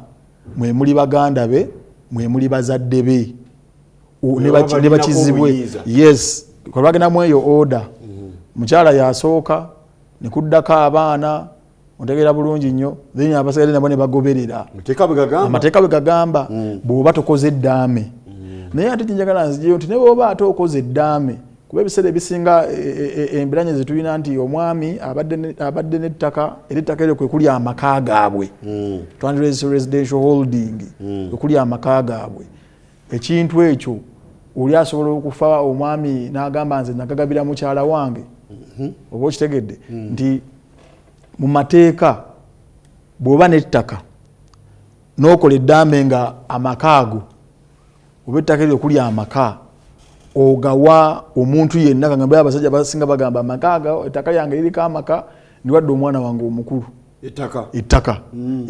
mwe muli baganda be, mwe muli bazadde be. Bwe baba Ne balinako bakizibwe. obuyinza. Yes, lwagendamu eyo order, mukyala yasooka, nekuddako abaana, ontegeera bulungi nnyo, then abasigadde nabo ne bagoberera. Amateeka bwe gagamba. Amateeka bwe gagamba, bw'oba tokoze eddaame. Naye ate kyenjagala nzijeyo nti ne bw'oba ate okoze eddaame, kuba ebiseera ebisinga embiranye zetulina nti omwami abadde n'ettaka, era ettaka eryo kwe kuli amaka gaabwe, twandirese residential holding, kwe kuli amaka gaabwe. Ekintu ekyo oli asobola okufa omwami n'agamba, "Nze nagagabira mukyala wange." Oba okitegedde nti mu mateeka bw'oba n'ettaka n'okola eddaame nga amaka ago oba ettaka eryo kuli amaka, ogawa omuntu yenna. Kagambe abasajja basinga bagamba, "Amaka ago, ettaka lyange liriko amaka, ndiwadde omwana wange omukulu." Ettaka. Ettaka.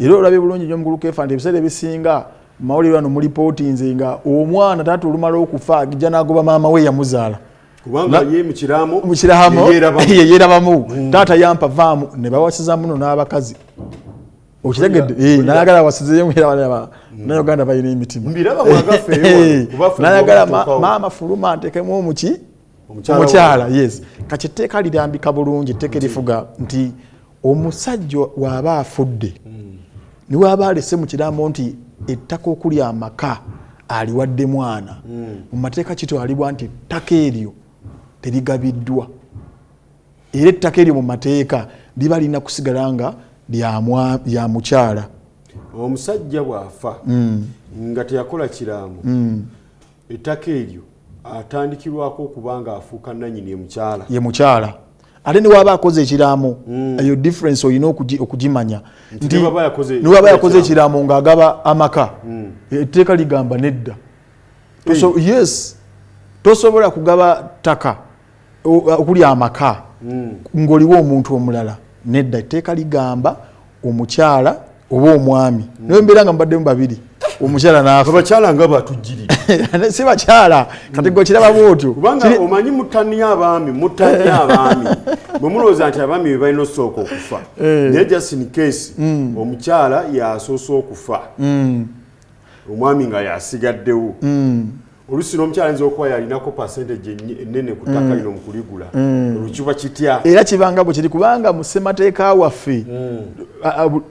Era olabye bulungi nnyo, omukulu Kefa, nti ebiseera ebisinga mawulire wano mulipootinze nga omwana taata olumala okufa ajja n'agoba maama we yamuzaala. Kubanga ye mu kiraamo mu kiraamo yeyeerabamu. Yeyeerabamu, "Taata yampa, vaamu." Ne bawasiza muno n'abakazi, okitegedde? Nayagala awasizeyo, nauganda balina emitima. Mbiraba mwagaffe eyo wano, kuba ffe Nayagala tutuukawo. "Maama fuluma, ntekemu omuki." Omukyala. Omukyala, yes. Kati etteeka lirambika bulungi, etteeka erifuga nti omusajja waaba afudde, niwaaba alese mu kiraamo nti ettaka okuli amaka aliwadde mwana, mu mateeka kitwalibwa nti ettaka eryo terigabiddwa, era ettaka eryo mu mateeka liba lirina kusigala nga lya mukyala. Omusajja bw'afa nga teyakola kiraamo, ettaka eryo atandikirwako okuba nga afuuka nanyini emukyala. Ye mukyala. Ate niwaba akoze ekiraamo, eyo difference olina okugimanya. Nti ne bw'aba yakoze Niwaba yakoze ekiraamo ng'agaba amaka, etteeka ligamba nedda. Yes, tosobola kugaba ttaka okuli amaka ng'oliwo omuntu omulala, nedda. Etteeka ligamba omukyala oba omwami, naye mbeera nga mubaddemu babiri, omukyala n'afa. Abakyala nga batujjirira. Si bakyala, kati gwe kiraba bwotyo. Kubanga omanyi mutaniyo abaami, mutaniyo abaami, bwe mulowooza nti abaami be balina osooka okufa. Naye just in case omukyala yasoose okufa, omwami nga yasigaddewo, oluusi n'omukyala ayinza okuba yalinako percentage ennene ku ttaka lino mu kuligula. Olwo kiba kitya? Era kibanga bwe kiri, kubanga mu ssemateeka waffe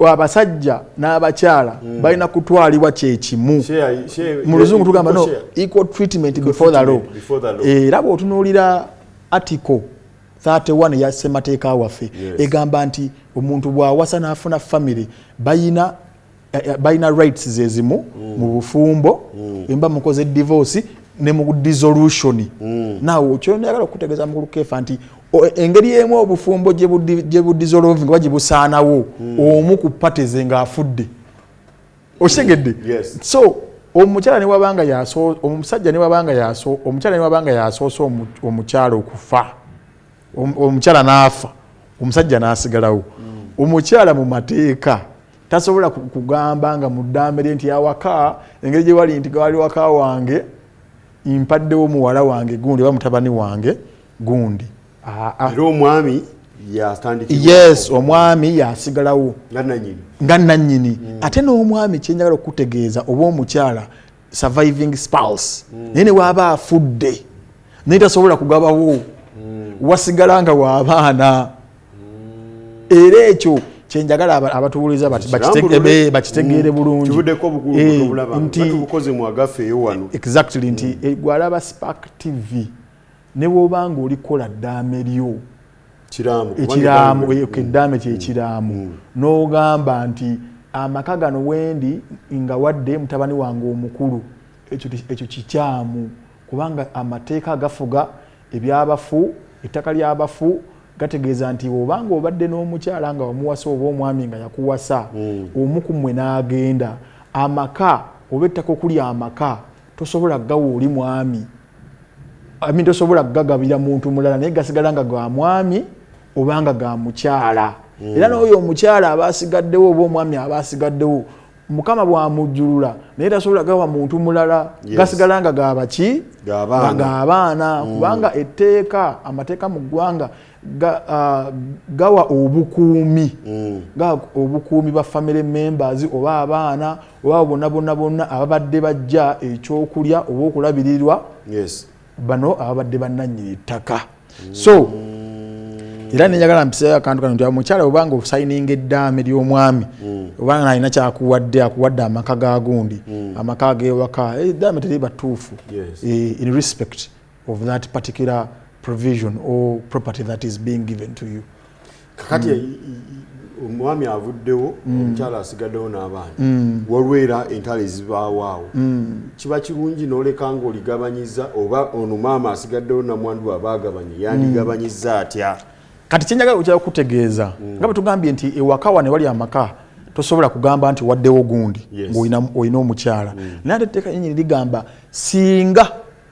abasajja n'abakyala balina kutwalibwa kyekimu. Mu luzungu tugamba no share. equal treatment before the law. Treatment before the law. Era bw'otunuulira article 31 ya ssemateeka waffe, egamba nti omuntu bw'awasa n'afuna family, balina rights zezimu mu bufumbo, emba mukoze divorce ne mu dissolution. Nawe kyonayagala okutegeeza mukulu Kefa nti engeri emu obufumbo gye budissolving oba gye busaanawo, omu ku parties ng'afudde, okitegedde? Yes. So omukyala ne wabanga yaso, omusajja ne wabanga yaso, omukyala ne wabanga yasoose omukyala okufa, omukyala n'afa, omusajja n'asigalawo, omukyala mu mateeka tasobola kugamba nga mu ddambe lye nti awaka engeri gye wali nti wali waka wange, mpaddewo muwala wange gundi oba mutabani wange gundi. Aa. Era omwami yatandikirwa. Yes, omwami yasigalawo nga nanyini. Nga nannyini. Ate n'omwami, kyenjagala okutegeeza, oba omukyala surviving spouse, naye ne waaba afudde, naye tasobola kugabawo, wasigala nga waabaana. Era ekyo kyenjagala abatuwuliza bakitegeere bulungi. Kivuddeko obukulu obulaba nti tubukoze mu agaffe wano. Exactly, nti gwalaba Spark TV ne bw'obanga olikola ddaame lyo ekiraamo, eddaame kyekiraamo, n'ogamba nti amaka gano wendi nga wadde mutabani wange omukulu, ekyo kikyamu, kubanga amateeka agafuga ebyabafu, ettaka ly'abafu gategeeza nti obanga obadde n'omukyala nga wamuwasa oba omwami nga yakuwasa, omu ku mmwe n'agenda, amaka oba ettaka okuli amaka tosobola gawa oli mwami, tosobola gagabira muntu mulala, naye gasigala nga ga mwami obanga ga mukyala. Era n'oyo omukyala aba asigaddewo oba omwami aba asigaddewo, Mukama bw'amujjulula naye tasobola gawa muntu mulala, gasigala nga gabaki, g'abaana. Kubanga etteeka, amateeka mu ggwanga gawa obukuumi, gawa obukuumi ba family members oba abaana oba bonna bonna bonna ababadde bajja ekyokulya oba okulabirirwa bano ababadde bannannyini ttaka. So era nenjagala mpiseyo akantu kano nti omukyala obanga osayininga eddaame ly'omwami, obanga alina kyakuwadde, akuwadde amaka ga gundi, amaka ag'ewaka, eddaame teriba ttuufu in respect of that particular provision or property that is being given to you. Kakati omwami avuddewo, omukyala asigaddewo n'abaana, waliwo era entalo ezibaawo awo. Kiba kirungi n'oleka ng'oligabanyiza, oba ono maama asigaddewo namwandu aba agabanye, yandigabanyiza atya? Kati kyenjagala okyala kutegeeza, nga bwe tugambye nti ewaka wano wali amaka tosobola kugamba nti waddewo gundi ng'olina omukyala, naye ate etteeka nnyini ligamba singa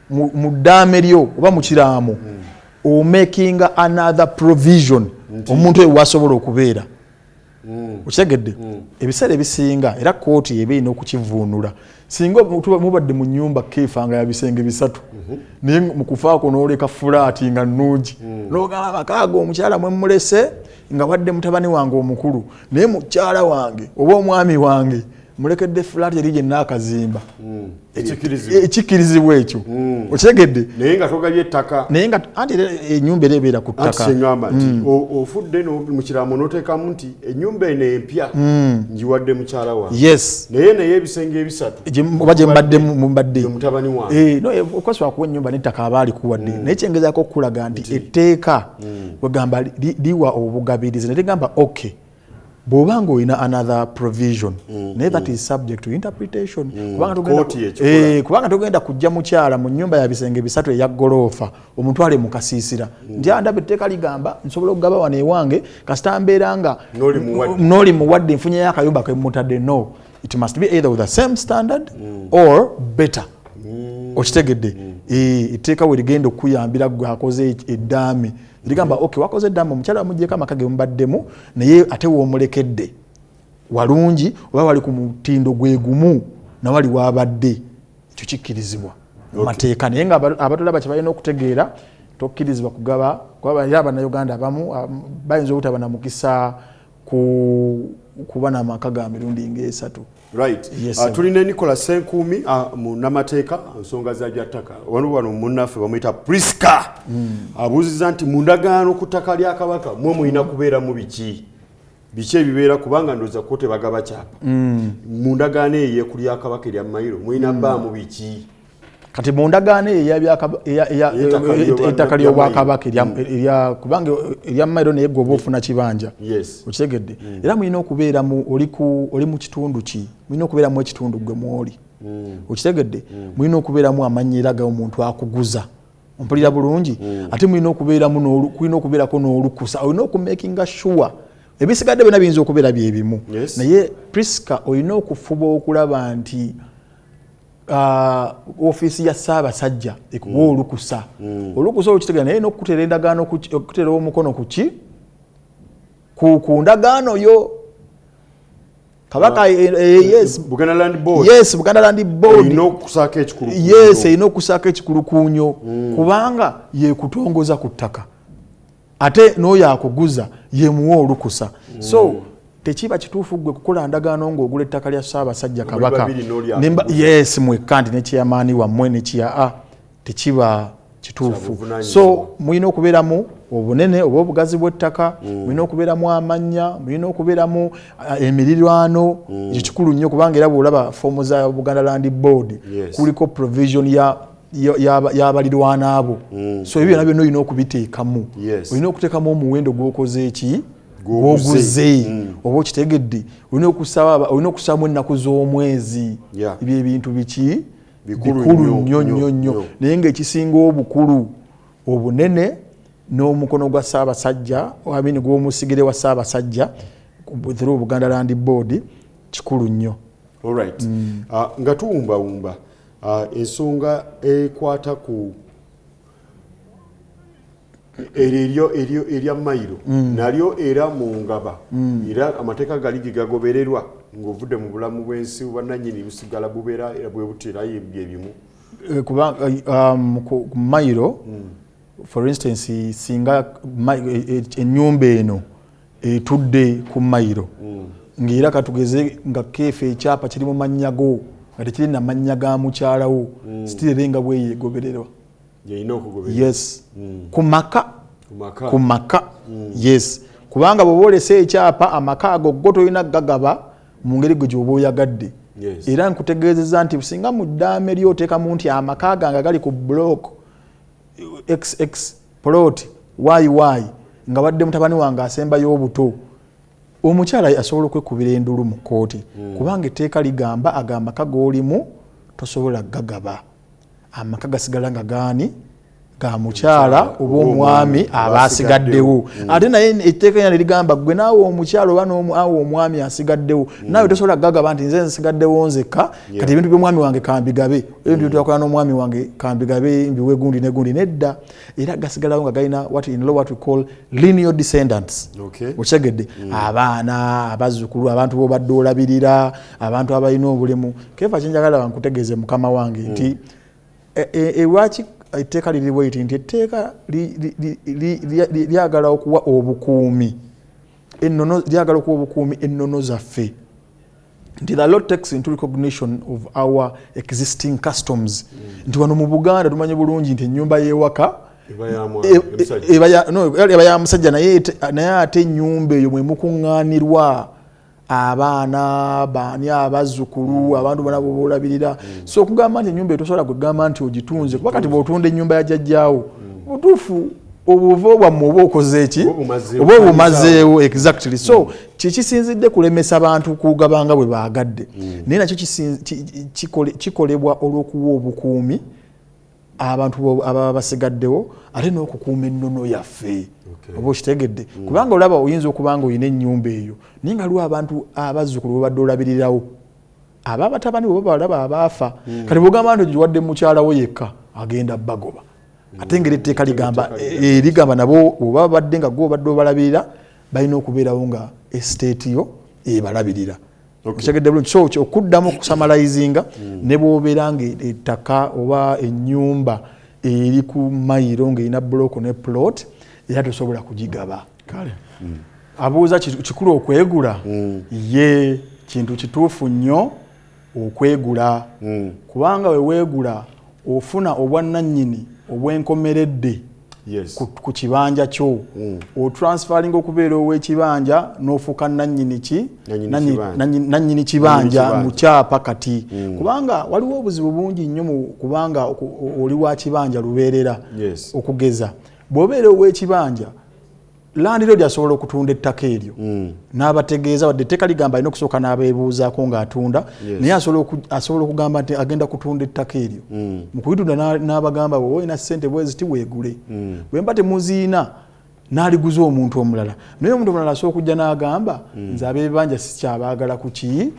mu ddaame lyo oba mu kiraamo omakinga another provision omuntu oyo wasobola okubeera, okitegedde? Ebiseera ebisinga era kooti eba erina okukivuunula. Singa mubadde mu nyumba keefa nga ya bisenge bisatu, naye mukufaako n'oleka fulaati nga nnungi, n'ogamba amakaago omukyala mwemulese nga wadde mutabani wange omukulu, naye mukyala wange oba omwami wange mulekedde fulaati eri gye naakazimba, ekikkirizibwa ekyo, okitegedde? Naye nga togabye ettaka. Naye nga anti ennyumba era ebeera ku ttaka. Kyeŋŋamba nti ofudde mu kiraamo n'oteekamu nti ennyumba eno empya ngiwadde mukyala wange, naye ebisenge ebisatu oba gye mbadde mumbadde mutabani wange. Okwasi wakuwa ennyumba n'ettaka aba alikuwadde, naye kyengezaako okukulaga nti etteeka wegamba liwa obugabirizi, naye ligamba okay bw'oba ng'olina another provision, naye that is subject to interpretation, kubanga togenda kujja mukyala mu nyumba ya bisenge bisatu eya goloofa omutwale mu kasiisira nti andaba etteeka ligamba nsobola okugaba wano ewange kasita mbeera nga n'oli muwadde nfunyeyo akayumba kemutadde. No, it must be either with the same standard or better. Okitegedde? Etteeka we ligenda okukuyambira gwe akoze eddaame ligamba okay, wakoze eddaame, omukyala wamugyeko amaka ge mubaddemu, naye ate woomulekedde walungi oba wali ku mutindo gwe gumu nawali wabadde, ekyo kikkirizibwa mu mateeka. Naye nga abatulaba kye balina okutegeera, tokkirizibwa kugaba, kuba era Abannayuganda abamu bayinza obutaba na mukisa kuba n'amaka ga mirundi ng'esatu. Right. Tulina Nicolas Senkuumi, munnamateeka, nsonga za byattaka. Wano munnaffe bamuyita Priska, abuuziza nti mu ndagaano ku ttaka lya Kabaka mwe mulina kubeeramu biki biki ebibeera, kubanga ndowooza ko tebagaba kyapa. Mu ndagaano eyo eyeku lya Kabaka erya mayiro mulina bbaamu biki? Kati mu ndagaano eyo ettaka ly'obwakabaka, kubanga erya mayiro naye gwe oba ofuna kibanja, okitegedde? Era mulina okubeeramu oli mu kitundu ki, mulina okubeeramu ekitundu gwe mwoli, okitegedde? Mulina okubeeramu amannya era g'omuntu akuguza, ompulira bulungi? Ate mulina okubeeramu kulina okubeerako n'olukusa, olina okumakinga sure ebisigadde byonna biyinza okubeera byebimu. Naye Priska, olina okufuba okulaba nti ofiisi ya Ssaabasajja ekuwa olukusa, olukusa olwo kitegera, naye n'okutera endagaano, okutera omukono kuki ku ndagaano yo Kabaka. Yes, Buganda Land Board. Yes, Buganda Land Board erina okusaako ekikulukuunyo. Yes, erina okusaako ekikulukuunyo, kubanga yekutongoza ku ttaka, ate n'oyo akuguza yemuwa olukusa. So tekiba kituufu gwe kukola ndagaano ng'ogula ettaka lya Ssaabasajja Kabaka, yes, mwekka nti nekyamaani wammwe nekya tekiba. Kituufu. So mulina okubeeramu obunene oba obugazi bw'ettaka, mulina okubeeramu amannya, mulina okubeeramu emirirwano. Ekyo kikulu nnyo, kubanga era bw'olaba foomu za Buganda Land Board, kuliko provision y'abalirwana abo. So ebyo byonna byonna olina okubiteekamu. Olina okuteekamu omuwendo gw'okoze eki, gwoguze, oba okitegedde. Olina okusaamu ennaku z'omwezi. Ebyo ebintu biki bikulu nnyo nnyo nnyo, naye ngaekisinga obukulu, obunene n'omukono gwa Ssaabasajja, amini gw'omusigire wa Ssaabasajja through Buganda Land Board, kikulu nnyo. Alright. Nga tuwumbawumba, ensonga ekwata ku eryo erya mayiro, nalyo era mu ngaba, era amateeka gali gegagobererwa ng'ovudde mu bulamu bw'ensi, bwannannyini busigala bubeera era bwe buti, era bye bimu? Kuba ku mayiro, for instance, singa ennyumba eno etudde ku mayiro, ng'era katugeze nga keefa ekyapa kiri mu mannya go nga tekiri na mannya ga mukyalawo, still era nga bweyegobererwa. Yeyina okugobererwa. Yes, ku maka. Ku maka, yes, kubanga bw'oba olese ekyapa, amaka ago go tolina gagaba mu ngeri gwe gyoba oyagadde. Era nkutegeezeza nti singa mu ddaame lyoteekamu nti amaka gange gali ku block XX, plot YY, nga badde mutabani wange asembayo obuto, omukyala asobola okwekubira endulu mu kkooti, kubanga etteeka ligamba ago amaka g'olimu tosobola gagaba. Amaka gasigala nga gaani? Ga mukyala oba omwami aba asigaddewo. Ate naye etteeka lyana ligamba gwe naawe omukyala oba awe omwami asigaddewo, naawe tosobola gagaba nti nze nsigaddewo nzekka, kati ebintu by'omwami wange kambigabe, ebintu byetwakola n'omwami wange kambigabe, mbiwe gundi ne gundi. Nedda, era gasigalawo nga galina what in law what we call lineal descendants. Okitegedde? Abaana, abazzukulu, abantu bobadde olabirira, abantu abalina obulemu. Kefa, kyenjagala bankutegeeze, mukama wange, nti lwaki etteeka liri bweti, nti etteeka lyagala okuwa obukuumi ennono, lyagala okuwa obukuumi ennono zaffe, nti the law takes into recognition of our existing customs, nti wano mu Buganda tumanyi bulungi nti ennyumba y'ewaka eba ya mwana, omusajja. No, eba ya musajja, naye ate ennyumba eyo mwe mukuŋŋaanirwa abaana baani, abazzukulu, abantu bonna bobaolabirira. So okugamba nti ennyumba eyo tosobola kwegamba nti ogitunze, kuba kati bw'otunda ennyumba ya jjajjaawo, butuufu obuvo bwammwe oba okoze eki? Oba obumazeewo. Oba obumazeewo, exactly. So kikisinzidde kulemesa bantu kugabanga bwe baagadde, naye nakyo kikolebwa olw'okuwa obukuumi abantu ababa basigaddewo, ate n'okukuuma ennono yaffe, oba okitegedde? Kubanga olaba oyinza okuba nga olina ennyumba eyo, naye nga liwo abantu abazzukulu bobadde olabirirawo, ababatabani bwe balaba abaafa. Kati bwogamba nti ogiwadde mukyala wo yekka, agenda bagoba. Ate ngeri etteeka ligamba, ligamba nabo bweba babadde nga gwe obadde obalabirira, balina okubeerawo nga estate yo ebalabirira. Okitegedde bulungi? So okuddamu okusummarizinga, ne bwobeera nga ettaka oba ennyumba eri ku mayiro ng'erina block ne plot, era tosobola kugigaba. Kale. Abuuza kikulu okwegula? Ye kintu kituufu nnyo okwegula, kubanga weweegula ofuna obwannannyini obwenkomeredde ku kibanja kyo. Otransferringa okubeera ow'ekibanja n'ofuuka nannyini ki? Nannyini kibanja. Nannyini kibanja Nannyini mu kyapa kati. Kubanga waliwo obuzibu bungi nnyo mu kubanga oli wa kibanja lubeerera. Okugeza, bw'obeera ow'ekibanja, landlord asobola okutunda ettaka eryo n'abategeeza, wadde etteeka ligamba alina okusooka n'abeebuuzaako ng'atunda, naye asobola okugamba nti agenda kutunda ettaka eryo. Mu kulitunda n'abagamba, bw'oba olina ssente bweziti weegule, bwe mba temuziina, n'aliguza omuntu omulala. Naye omuntu omulala asobola okujja n'agamba, nze ab'ebibanja sikyabaagala ku ki,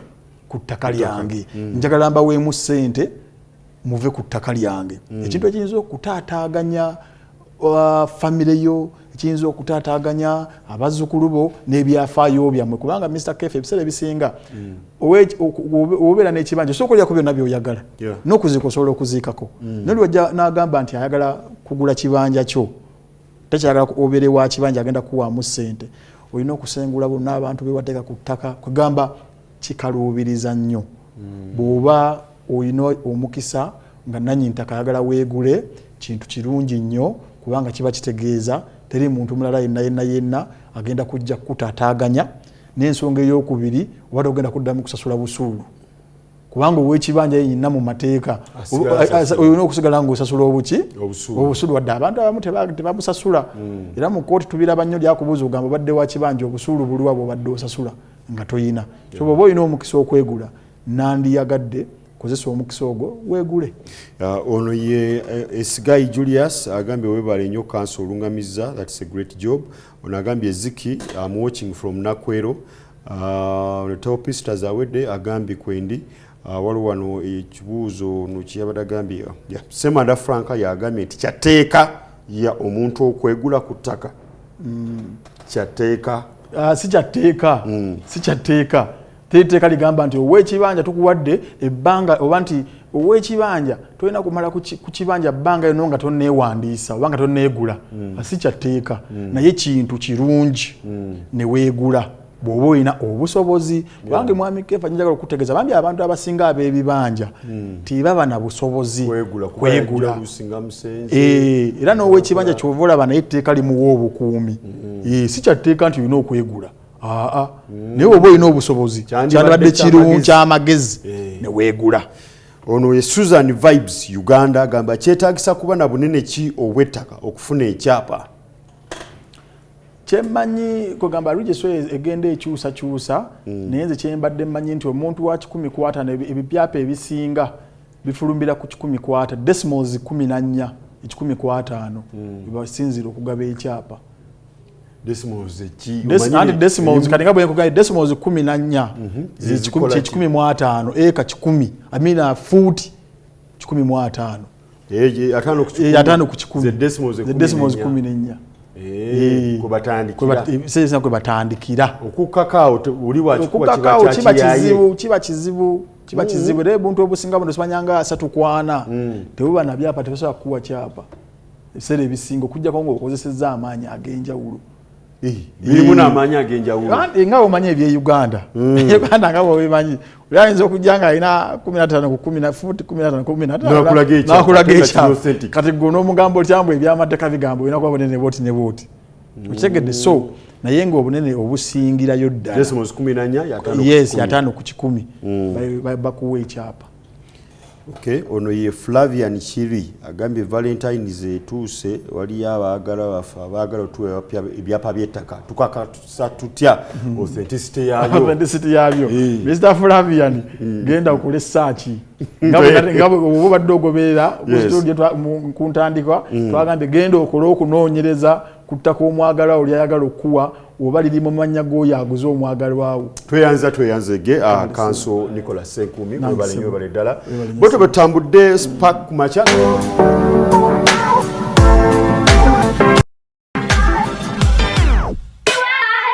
ku ttaka lyange, njagala mbaweemu ssente muve ku ttaka lyange. Ekintu ekiyinza okutaataaganya famire yo, ekiyinza okutaataaganya abazzukulu bo n'ebyafaayo byammwe. Kubanga Mr Kefe, ebiseera ebisinga obeera n'ekibanja, osobola okulyako byonna by'oyagala, n'okuziika osobola okuziikako. Naye wajja n'agamba nti ayagala kugula kibanja kyo, takyagala obeere wa kibanja, agenda kuwaamu ssente, olina okusengula bonna abantu bewateeka ku ttaka. Kugamba kikaluubiriza nnyo. Bw'oba olina omukisa nga nannyini ttaka ayagala weegule, Kintu kirungi nnyo, kubanga kiba kitegeeza teri muntu mulala yenna yenna yenna agenda kujja kukutaataaganya. N'ensonga eyokubiri, oba togenda kuddamu kusasula busuulu, kubanga owekibanja yenna mu mateeka Asigala asasula. olina okusigala ng'osasula obuki? Obusuulu. Obusuulu, wadde abantu abamu tebabusasula. Era mu kooti tubiraba nnyo, lyakubuuza ogamba obadde wa kibanja, obusuulu buliwa bwobadde osasula nga toyina? So bw'oba olina omukisa okwegula, nandiyagadde kozesa omukisa ogwo weegule. Ono ye Esigai Julius agambye, webale nnyo kanso olungamiza, that's a great job. Ono agambye, Ziki, I'm watching from Nakwero. Ono Teopistas awedde agambye kwendi. Waliwo wano ekibuuzo ono kyeyabadde agambye, yeah. Semanda Franka yagambye nti kyateeka ya omuntu okwegula ku ttaka? Kyateeka? Ah, si kyatteeka, si kyatteeka. Teri tteeka ligamba nti owekibanja tukuwadde ebbanga, oba nti owekibanja tolina kumala ku kibanja bbanga lino nga tonneewandiisa oba nga tonneegula. Ah, si kyatteeka, naye kintu kirungi ne weegula bw'oba olina obusobozi, kubanga mwami Kefa, njagala okutegeeza bambi abantu abasinga ab'ebibanja tebaba na busobozi kwegula. Kwegula. Olusinga musenze. Era n'owekibanja kyova olaba naye etteeka limuwa obukuumi. Si kyatteeka nti olina okwegula, aa, naye oba olina obusobozi kyandibadde kirungi, kyamagezi ne weegula. Ono ye Susan Vibes Uganda, agamba kyetagisa kuba na bunene ki obw'ettaka okufuna ekyapa? Kyemmanyi kugamba registry egenda ekyusakyusa, naye nze kyembadde mmanyi nti omuntu wa 150, ebibyapa ebisinga bifulumbira ku 150 decimals 14, 150, bebasinzira okugaba ekyapa. Decimals ki? Anti decimals kati nga bwe nkugambye, decimals 14 Zikola ki? 150, eka 100, amina fuuti 150. 50 ku 100. 50 ku 100. Ze decimals. Ze decimals 14. Kwe batandikira. Sesa kwe batandikira. Okukkakaawo oli wakikuba kiba Okukakaawo kiba kyakiyaye. kizibu, kiba kizibu, kiba kizibu. Era ebuntu obusinga buno simanyanga 34 tebuba na byapa, tebasobola kukuwa kyapa ebiseera ebisinga, okuggyako ng'okozesezza amaanyi ag'enjawulo. Birimu n'amaanyi ag'enjawulo. Anti nga bwomanyi ebyeuganda, Uganda nga bwobimanyi, oli ayinza okujja nga alina 15 ku 10 na fuuti 15 ku 15. N'akulaga ekyapa, N'akulaga ate nga ekyapa. kiri authentic. Kati gwe n'omugamba otya mbu ebyamateeka bigamba olina kuba bunene bwoti ne bwoti? Okitegedde? So naye ng'obunene obusingirayo ddala Decimals 14, ya 50 ku yes, 100. 50 ku 100 bakuwa ekyapa. Okay, ono ye Flavian Chiri agambye Valentines etuuse, waliyo abaagala baffe abaagala otuwa ebyapa by'ettaka, tukakasa tutya authenticity yabyo? Authenticity yabyo, Mr Flavian, genda okole search nga oba obadde ogoberera ku studio ku ntandikwa. Twagambye genda okole okunoonyereza ku ttaka omwagalwa oli ayagala okuwa, oba liri mu mannya g'oyo aguze omwagalwawo. Tweyanza, tweyanzege kanso Nicolas Senkumi. Nange webale nnyo, ssebo. webale ddala. Webale nnyo. Bwetyo bwe tutambudde Spark ku makya.